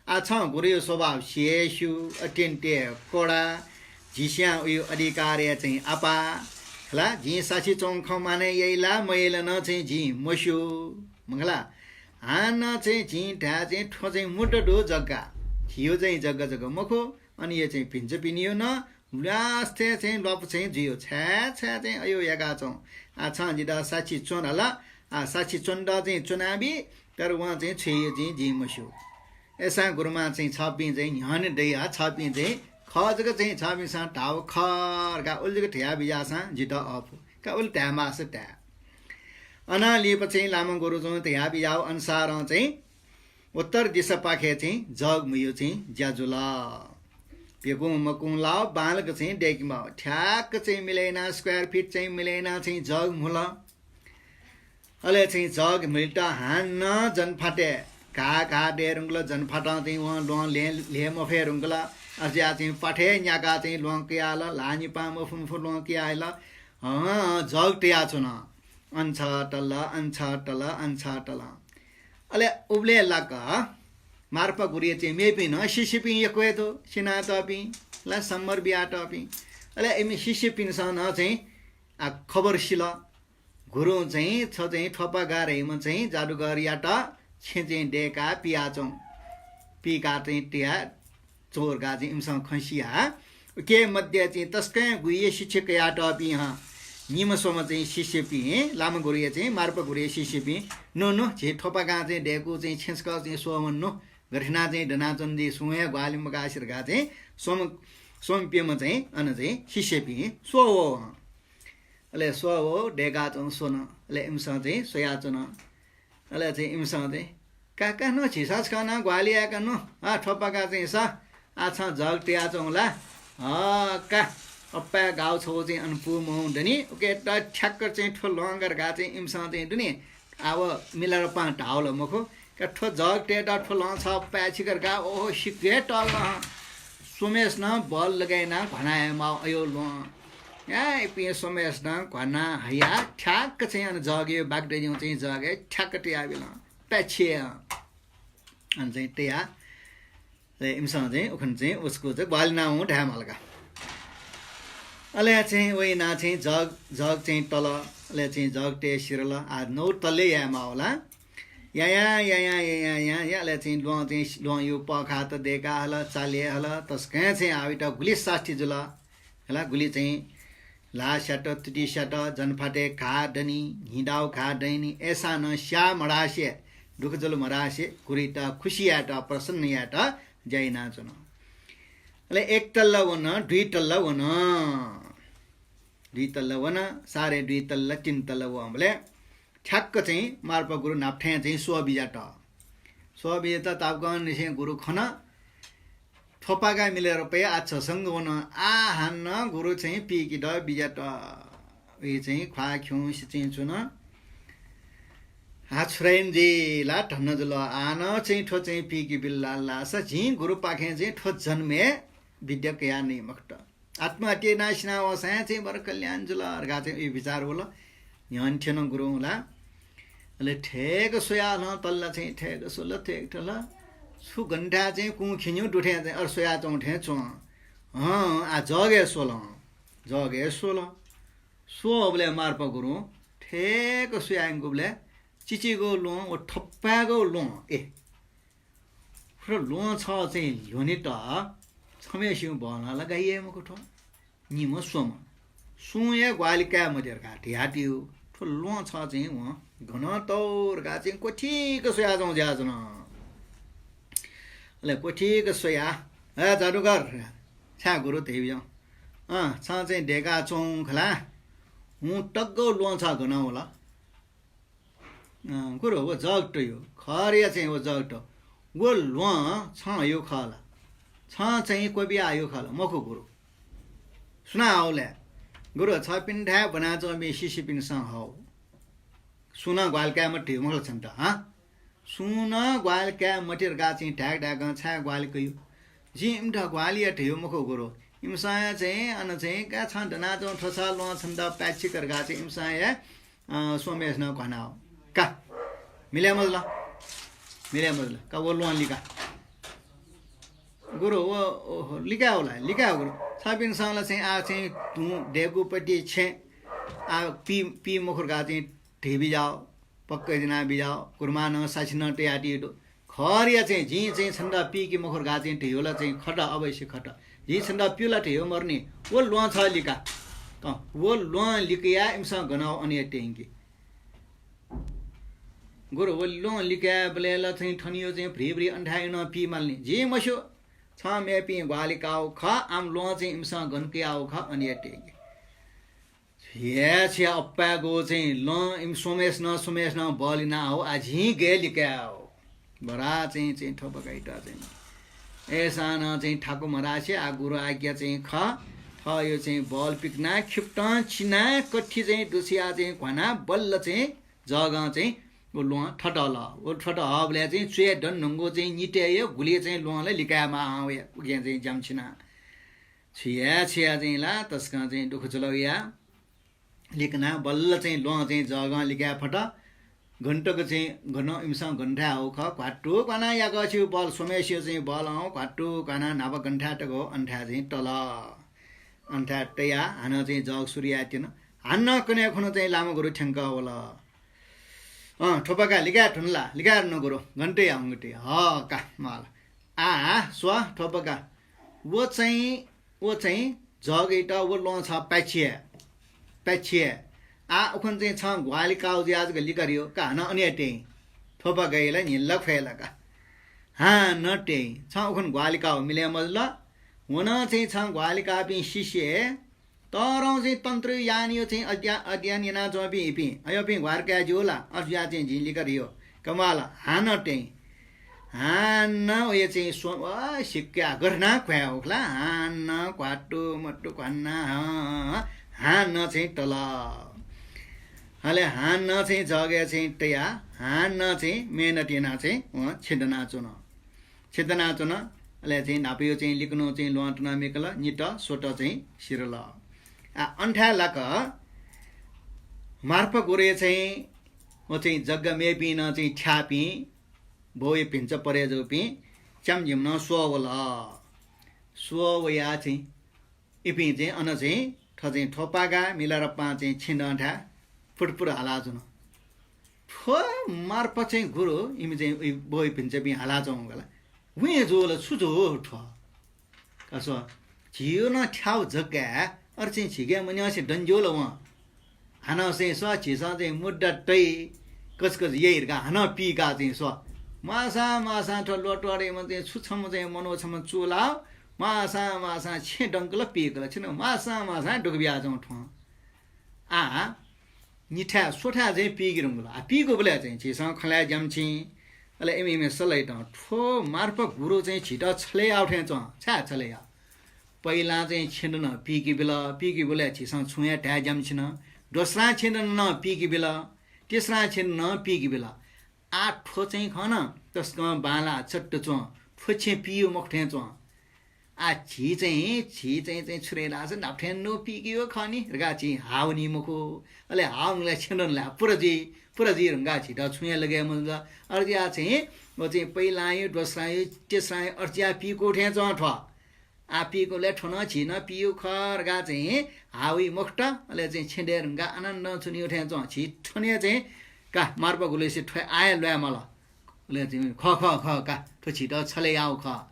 आः छं गुरुया स्वभाव सि हे स्यू, अत्यन्त हे कडा, झिस्यां उया अधिकारय् चाहिँ आपाः। खला, जिं साक्षी च्वंगु खँ मानय् याइ ला मयाइ ला नं चाहिँ जिं मस्यू। मखु ला, हानं चाहिँ जिं धाये चाहिँ थ्व चाहिँ मुद्दा दु जग्गा, झीयो चाहिँ जग्गा जक मखु, अन यो चाहिँ भिन्चापिनियो नं ल्वास्तय् चाहिँ ल्वापु चाहिँ जुइयो। छाय् छाय् चाहिँ अयो याकाच्वं। आः छं जितः साक्षी च्वँ धाल। आः साक्षी च्वनेत चाहिँ च्वनाबी, तर वं चाहिँ छु याइ जिं, जिं मस्यू। अय्सां गुरुमां चाहिँ छपिं चाहिँ न्ह्यःने दइ, आः छपिं चाहिँ खः जक चाहिँ छपिन्सं धाःगु खः धकाः उलि जक धयाबिज्याःसां जितः अःपु। का उलि धायेमाःसा धाये। अनं लिपा चाहिँ लामा गुरुजुं धयाबिज्याःगु अनुसारं चाहिँ उत्तर दिशापाखे चाहिँ जग म्हुइगु चाहिँ ज्या जुल। प्यकुं मकुं लाव बांलाक चाहिँ दय्केमाः, ठ्याक्क चाहिँ मिले यानाः square feet चाहिँ मिले यानाः चाहिँ जग म्हुल। अले चाहिँ जग म्हुइत हानं जनफातय् घाः घाः दये धुंकल। जनफातं चाहिँ वं ल्वहं ल्हे, ल्हे मफये धुंकल। अथे जुयाः चाहिँ प्वाथय् न्याकाः चाहिँ ल्वहं कयाहल, ल्हाः निपां मफु मफु ल्वहं कयाहल। हं, जग तयाच्वन। अन छतल, अन छतल, अन छतल। अले उबलय् लाक मार्पा गुरुया चाहिँ मेपिं नं शिष्यपिं यक्व हे दु, स्यनातःपिं ला, सम्बर बियातःपिं। अले इमि शिष्यपिन्सं नं चाहिँ, आ, खबर सिल। गुरुं चाहिँ छ चाहिँ थ्वपागा धइम्ह चाहिँ जादुगरयात छेँ चाहिँ दय्काः पियाच्वं, पीकाः चाहिँ तया च्वं धकाः चाहिँ इमिसं खँ सियाः उके मध्ये चाहिँ तसकं गुह्य शिक्षा कयातःपिं हं निम्ह स्वम्ह चाहिँ शिष्यपिं, लामा गुरुया चाहिँ मार्पा गुरुया शिष्यपिं, नु नु, झी थ्वपागां चाहिँ दय्कूगु चाहिँ छेँ छकः चाहिँ स्वः वने नु, गथे यानाः चाहिँ दनाच्वने जुइ, सुं हे ग्वाहालि मकासे धकाः चाहिँ स्वम्ह, स्वम्ह प्यम्ह चाहिँ अन चाहिँ शिष्यपिं स्वः वः हं। अले स्वः वः, दय्काच्वं स्वल। अले इमिसं चाहिँ स्वयाच्वन। अले चाहिँ इमिसं चाहिँ, का का नु, झीसं छकः नं ग्वाहालि यायेका नु, आ, थ्वपागा चाहिँ स, आ, छं जग तयाच्वं ला, हं का, अप्पाय् गाव छगू चाहिँ अन पूम्वं दनि, उकेत ठ्याक्क चाहिँ थ्व ल्वहंका धकाः चाहिँ इमिसं चाहिँ दुने आव मिलारेपां धाःवल मखु। का थ्व जगतय्‌त थ्व ल्वहं छः पाय्‌छिक धकाः ओहो सिक्क हे तःगु हं। स्वम्हेसिनं बल लगाइना घ्वाना हये माः अयो ल्वहं। या इपिं स्वम्हेसिनं घ्वाना हया ठ्याक्क चाहिँ अन जगय् बागडैनिउ चाहिँ जगय् ठ्याक्क तयाबिल। पाय्‌छि अन चाहिँ तया अले इमिसं चाहिँ उखन चाहिँ उसको चाहिँ ग्वाहालि याना वं धाये माल का। अले चाहिँ वइना चाहिँ जग, जग चाहिँ तल, अले चाहिँ जगतय् सिरल, आ नौ तले याये माः वला। या, या, या, अले चाहिँ ल्वहं चाहिँ, ल्वहंयु पःखात दय्‌का हल, चाले हल, तसकं चाहिँ आवित गुलि सास्ती जुल। हला, गुलि चाहिँ ल्हाः स्यात, तुति स्यात, जनफातय् घाः दनि, न्हिदाउ घाः दनि, अय्‌सां नं स्याः मधासे, दुःख जुल मधासे, गुरुइत खुसी यायेत, प्रसन्न यायेत ज्या यानाच्वन। अले एक तल्ला वन, दुई तल्ला वन, दुई तल्ला वन, साढे दुई तल्ला, तीन तल्ला वंबलय् ठ्याक्क चाहिँ मार्पा गुरु न्हापा थें चाहिँ स्वः बिज्यात। स्वः बिज्यात तापाकंनिसें गुरु खन। थ्वपागा मिलारेपाय् आच्छासंग वन। आः हानं गुरु चाहिँ पीकेत बिज्यात। उइ चाहिँ ख्वाः खिउँसे चाहिँ च्वन। हा, छु याये नि ला धन्न जुल। आः नं चाहिँ थ्व चाहिँ पीके बिल ला धाःसा जिं गुरुपाखें चाहिँ थ्व जन्मय् विद्या कया नइ मखुत। आत्महत्या यानाः सिना वःसां चाहिँ बरु कल्याण जुल धकाः चाहिँ उइ विचार वल। न्ह्यःने थ्यन गुरुं ला। अले थय्‌क स्वयाः नं तल्ला चाहिँ थय्‌क स्वल, थय्‌क तल। छु गन्थाय् चाहिँ कुँ खिन्यु दुथें चाहिँ अर स्वयाच्वं थें च्वं। हं, आ जगय् स्वल, जगय् स्वल। स्वःबलय् मार्पा गुरुं थय्‌क स्वयायंगुबलय् चिचिगु ल्वहं व थपाय्‌गु ल्वहं, ए, थ्व ल्वहं छः चाहिँ ल्ह्वनेत छम्हेसिगु बलं ला गाइ हे मखु थ्व। निम्ह स्वम्ह। सुं हे ग्वाहालि काये मते धकाः धयातयु। थ्व ल्वहं छः चाहिँ वं गन तौ धकाः चाहिँ क्वथिक स्वयाच्वं ज्याच्वन। अले क्वथिक स्वयाः, "हे जादुगर, छाय् गुरु धयाबिज्याहुँ। अँ, छं चाहिँ दय्‌काच्वं खला। हुँ तग्गौ ल्वहं छः गन वल?" अँ, गुरु, व जगतयु, खःरया चाहिँ व जगत। व ल्वहं छं हयु खः ला? छं चाहिँ क्वबिया हयु खः ला? मखु गुरु। सुनां हौ लय्? गुरु, छपिन्थाय् ब्वनाच्वंपिं शिष्यपिन्सं हौ। सुं नं ग्वाहालि काये मते धयु मखु ला छन्त, हँ? सुं नं ग्वाहालि काये मते धकाः चाहिँ धाय्‌क धाय्‌कं छाय् ग्वाहालि कयु? जिं इमित ग्वाहालि याये धयु मखु गुरु। इमिसं हे चाहिँ अन चाहिँ का छं दनाच्वं थ्व छः ल्वहं छन्त पाय्‌छिक धकाः चाहिँ इमिसं हे अँ, स्वम्हेसिनं घ्वाना हौ। का, मिले मजुल, मिले मजुल। का व ल्वहं लिका। गुरु, व, ओहो, लिकाये हौ ला, लिकाये हौ गुरु। छपिन्सं ला चाहिँ आः चाहिँ तुं दय्‌कूपति छेँ, आः पी, पी मखु धकाः चाहिँ धयाबिज्याउ, पक्कै ज्वनाबिज्याउ, कुर्मां नं साक्षी नं तयातयागु दु। खःरया चाहिँ जिं चाहिँ छन्त पीके मखु धकाः चाहिँ धयु ला चाहिँ खत, अवश्य खत। जिं छन्त प्यु ला धयु मरु नि, व ल्वहं छः लिका। अँ, व ल्वहं लिकयाः इमिसं गन हौ अन हे त्यंकि। गुरु, व ल्वहं लिकायेबलय् ला चाहिँ थनयु चाहिँ भ्रिभ्रि अन्थाय् नं पी माल नि। जिं मस्यू, छं मेपिं ग्वाहालि काउ खः, आम ल्वहं चाहिँ इमिसं गन कयाउ खः, अन हे त्यंकि। छु याये, छु याये, अप्पाय्‌गु चाहिँ ल्वहं इमि स्वम्हेसिनं, स्वम्हेसिनं बल याना हौ, आः जिं गय् लिकाये हौ। बरा चाहिँ, चाहिँ थ्वपागाइत चाहिँ। अय्‌सां नं चाहिँ थाकु मधासे आः गुरु आज्ञा चाहिँ खः। थःयु चाहिँ बल पिकना, खिपतं चिना, कथि चाहिँ दुछिया चाहिँ घ्वाना, बल्ल चाहिँ जगं चाहिँ व ल्वहं थत हल। व थत हःबलय् चाहिँ च्वय् दन धुंगु चाहिँ नितय् हे गुलि चाहिँ ल्वहं ला लिकाये माः हं वया, उकिं चाहिँ ज्याम छिना। छु याये, छु याये चाहिँ ला, तसकं चाहिँ दुःख जुल वया। लिकना बल्ल चाहिँ ल्वहं चाहिँ जगं लिकाये फत। गन तक चाहिँ गन इमिसं गन थाय् हौ खः, घ्वात्तु घ्वाना याकःसिउ बल, स्वम्हेसिउ चाहिँ बलं घ्वात्तु घ्वाना न्हापा गन थाय् तक हौ, अन थाय् चाहिँ तल। अन थाय् तयाः हानं चाहिँ जग सुरु याये त्यन। हानं कन्हय् खुन्हु चाहिँ लामा गुरु थ्यंकः वल। अँ, थ्वपागा लिकाये धुन ला, लिकाये धुन गुरु, गन तये हंगु ति, हः का, माल। आः स्व थ्वपागा, व चाहिँ व चाहिँ जगइत व ल्वहं छः पाय्‌छि हे, पाय्‌छि हे। आः उखुन्हु चाहिँ छं ग्वाहालि काउ जुयाः जक लिका धयु, का हानं अन हे त्यं। थ्वपागाइ ला न्हिला ख्वय् ला का। हानं त्यं। छं उखुन्हु ग्वाहालि काउ मिले मजुल। व नं चाहिँ छं ग्वाहालि काःपिं शिष्य हे तःधं चाहिँ तन्त्रयु यानयु चाहिँ अध्यय-, अध्ययन यानाच्वंपिं इपिं, अय्‌पिं ग्वाहालि काये ज्यू ला? अथे जुयाः चाहिँ जिं लिका धयु। का माल, हानं त्यं। हानं वया चाहिँ स्व-, व सिक्का गथे याना घ्वाये हौ खला, हानं घ्वात्तु मत्तु घ्वाना, हँ, हानं चाहिँ तल। अले हानं चाहिँ जगय् चाहिँ तयाः, हानं चाहिँ मेहनत यानाः चाहिँ वं छेँ दनाच्वन। छेँ दनाच्वन। अले चाहिँ न्हापाया चाहिँ लिक्कनं चाहिँ ल्वहं तनामिकल, नित स्वत चाहिँ सिरल। आ, अन थाय् लाक मार्पा गुरुया चाहिँ व चाहिँ जग्गा मेपिं नं चाहिँ थ्याःपिं बौया भिन्चा परे जूपिं च्याम्ह झिम्ह नं स्वः वल। स्वः वयाः चाहिँ इपिं चाहिँ अन चाहिँ थ्व चाहिँ थ्वपागा मिलारेपां चाहिँ छेँ दं थाय् फुटफुट हालाच्वन। थ्व मार्पा चाहिँ गुरु, इमि चाहिँ उइ बौया भिन्चापिं हालाच्वंगु ला। वं जुल, छु जू थ्व? का स्व, झीगु नं थ्याउ जग्गा, अले चाहिँ झीके मन्यंसे दन ज्यू ला वं। हानं चाहिँ स्व, झीसं चाहिँ मुद्दा तइ, कचकच याइ धकाः हानं पीका चाहिँ स्व। मासां मासां थ्व ल्वहंतःम्ह चाहिँ छु छम्ह चाहिँ मनू छम्ह चूलाः, मासां मासां छेँ दंकल पीकल, छिं मासां मासां दुःख बियाच्वं थ्वं। आ, निथाय् स्वथाय् चाहिँ पीके धुंकल। आ, पीगुबलय् चाहिँ झीसं खँ ल्हाये ज्याम छिं। अले इमि, इमि सल्लाह यात, थ्व मार्पा गुरु चाहिँ झीत छले याउ थें च्वं, छाय् छले याउ? पहिलां चाहिँ छेँ दन पीके बिल, पीके बिलय् झीसं छुं हे धाये ज्याम छिन। दोस्रां छेँ दन नं पीके बिल, तेस्रां छेँ दन नं पीके बिल। आ, थ्व चाहिँ खन तसकं बांलाः चट्ट च्वं, थ्व छेँ पीगु मखु थें च्वं। आ, झी चाहिँ, झी चाहिँ, चाहिँ छुरे लाःसा न्हापा थें नं पीके खः नि धकाः झी हाः वनी मखु। अले हाः वंगलय् छेँ दन ला पुरा जुइ, पुरा जुइ धुंकाः झीत छुं हे लगे मजुल। अथे जुयाः चाहिँ व चाहिँ पहिलां यु, दोस्रां यु, तेस्रां यु अथे जुयाः पीकू थें च्वं थ्व। आ, पीकूबलय् थ्व नं झी नं पीगु खः धकाः चाहिँ हाः वइ मखुत। अले चाहिँ छेँ दये धुंकाः आनन्दं च्वनीगु थें च्वं। झी थन हे चाहिँ का मार्पा गुरुलिसे थ्व आः हे ल्वाये माल। अले चाहिँ खः, खः, खः का, थ्व झीत छले याउ खः।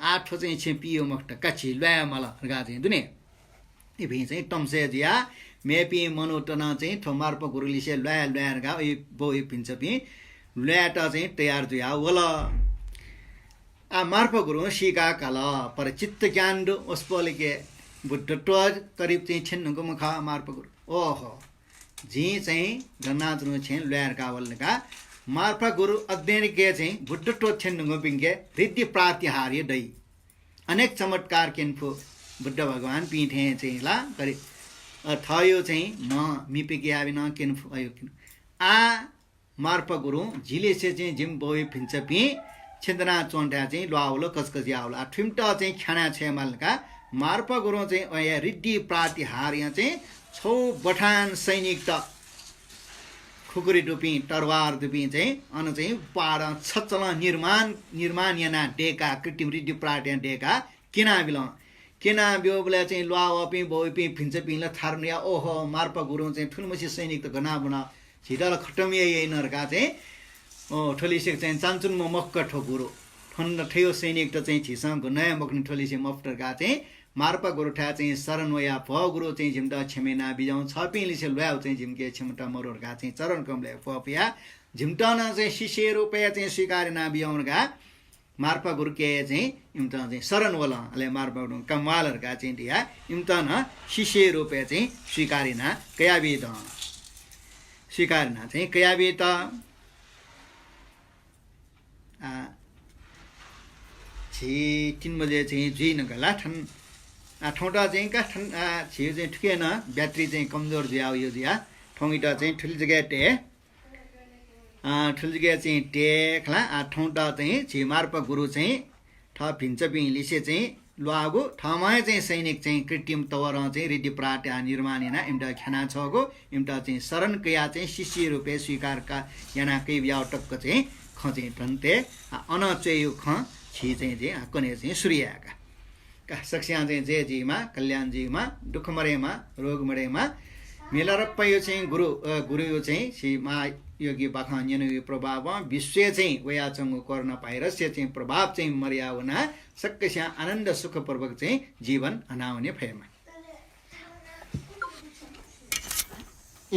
आ, थ्व चाहिँ छेँ पीगु मखुत का, झी ल्वाये माल धकाः चाहिँ दुने। इपिं चाहिँ तमसय् जुयाः मेपिं मनूत नं चाहिँ थ्व मार्पा गुरुलिसे ल्वाये, ल्वाये धकाः उइ बौया भिन्चापिं ल्वायेत चाहिँ तयार जुयाः वल। आ, मार्पा गुरुं सीका काल, पर चित्त ज्ञान दु, वसपोलके बुद्धत्व करिब चाहिँ थ्यने धुंकूम्ह खः मार्पा गुरु। ओहो, जिं चाहिँ दनाच्वनागु छेँ ल्वाये धकाः वल धकाः मार्पा गुरु अज्ञानके चाहिँ बुद्धत्व थ्यने धुंकूपिंके ऋद्धि प्रातिहार्य दइ। अनेक चमत्कार क्यने फु। बुद्ध भगवानपिं थें चाहिँ ला गरी, अ, थःयो चाहिँ म्ह मिपिके याबी नं क्यने फु, अयो क्यने। आ, मार्पा गुरुं जिलिसे चाहिँ जिमि बौया भिन्चापिं छेँ दनाच्वंथाय् चाहिँ ल्वाः वल, कचकच याः वल। आ, थुमित चाहिँ ख्यानाः छ्वये माल धकाः मार्पा गुरुं चाहिँ अया ऋद्धि प्रातिहार्यं चाहिँ छौ बथान सैनिकत खुकुरी दुपिं, तरवार दुपिं चाहिँ अन चाहिँ पाहाडं छचलं निर्माण, निर्माण यानाः दय्काः, कृत्रिम ऋद्धि प्रातिहार्यं दय्काः क्यनाबिल। क्यनाब्यूबलय् चाहिँ ल्वाः वःपिं बौपिं भिन्चापिं ला थारुं वयाः, ओहो, मार्पा गुरुं चाहिँ थुलिमछि सैनिकत गन ब्वन, झीत ला खतम याइ याइन धकाः चाहिँ, अ, थ्वलिसे चाहिँ चान्चुन ममक्क थ्व गुरु। थन थ्व सैनिकत चाहिँ झीसं गन हे मखुनि, थ्वलिसे मफुत धकाः चाहिँ मार्पा गुरुथाय् चाहिँ शरण वयाः, भो गुरु, चाहिँ जिमित क्षमा यानाबिज्याहुँ, छःपिंलिसे ल्वायेगु चाहिँ जिमिके क्षमता मरु धकाः चाहिँ चरण कमलय् भ्वपुयाः जिमित नं चाहिँ शिष्य रूपय् चाहिँ स्वीकार यानाबिज्याहुँ धकाः मार्पा गुरुके चाहिँ इमित चाहिँ शरण वल। अले मार्पा गुरुं कमवाल धकाः चाहिँ धयाः इमित नं शिष्य रूपय् चाहिँ स्वीकार याना कयाबित। स्वीकार याना चाहिँ कयाबित। आ, झी तीन बजे चाहिँ जुइ धुंकल थन। आ, थौंत चाहिँ का थन, आ, झी चाहिँ थुके नं battery चाहिँ कमजोर जुयाः यो जुयाः थौंइत चाहिँ थुलि जगय् तये। अ, थुलि जगय् चाहिँ तये खला। अ, थौंत चाहिँ झी मार्पा गुरु चाहिँ थः भिन्चापिंलिसे चाहिँ ल्वाःगु, थःम्हं हे चाहिँ सैनिक चाहिँ कृत्रिम तवरं चाहिँ ऋद्धि प्रातिहार्य निर्माण यानाः इमित ख्यानाछ्वःगु, इमित चाहिँ शरण कयाः चाहिँ शिष्य रूपय् स्वीकार का-, याना कयाबियागु तक चाहिँ खँ चाहिँ थन तये। अ, अन च्वयेगु खँ झी चाहिँ, चाहिँ, अ, कन्हय् चाहिँ सुरु याये का। का, सकस्यां चाहिँ जय जुइमा, कल्याण जुइमा, दुःख मदयेमा, रोग मदयेमा। मिलारेपायो चाहिँ गुरु, अ, गुरुयो चाहिँ झी महायोगी बाखं न्यनागु प्रभावं विश्वय् चाहिँ वयाच्वंगु कोरोना भाइरसया चाहिँ प्रभाव चाहिँ मदया वनाः सकस्यां आनन्द सुखपूर्वक चाहिँ जीवन हनावने फयेमा।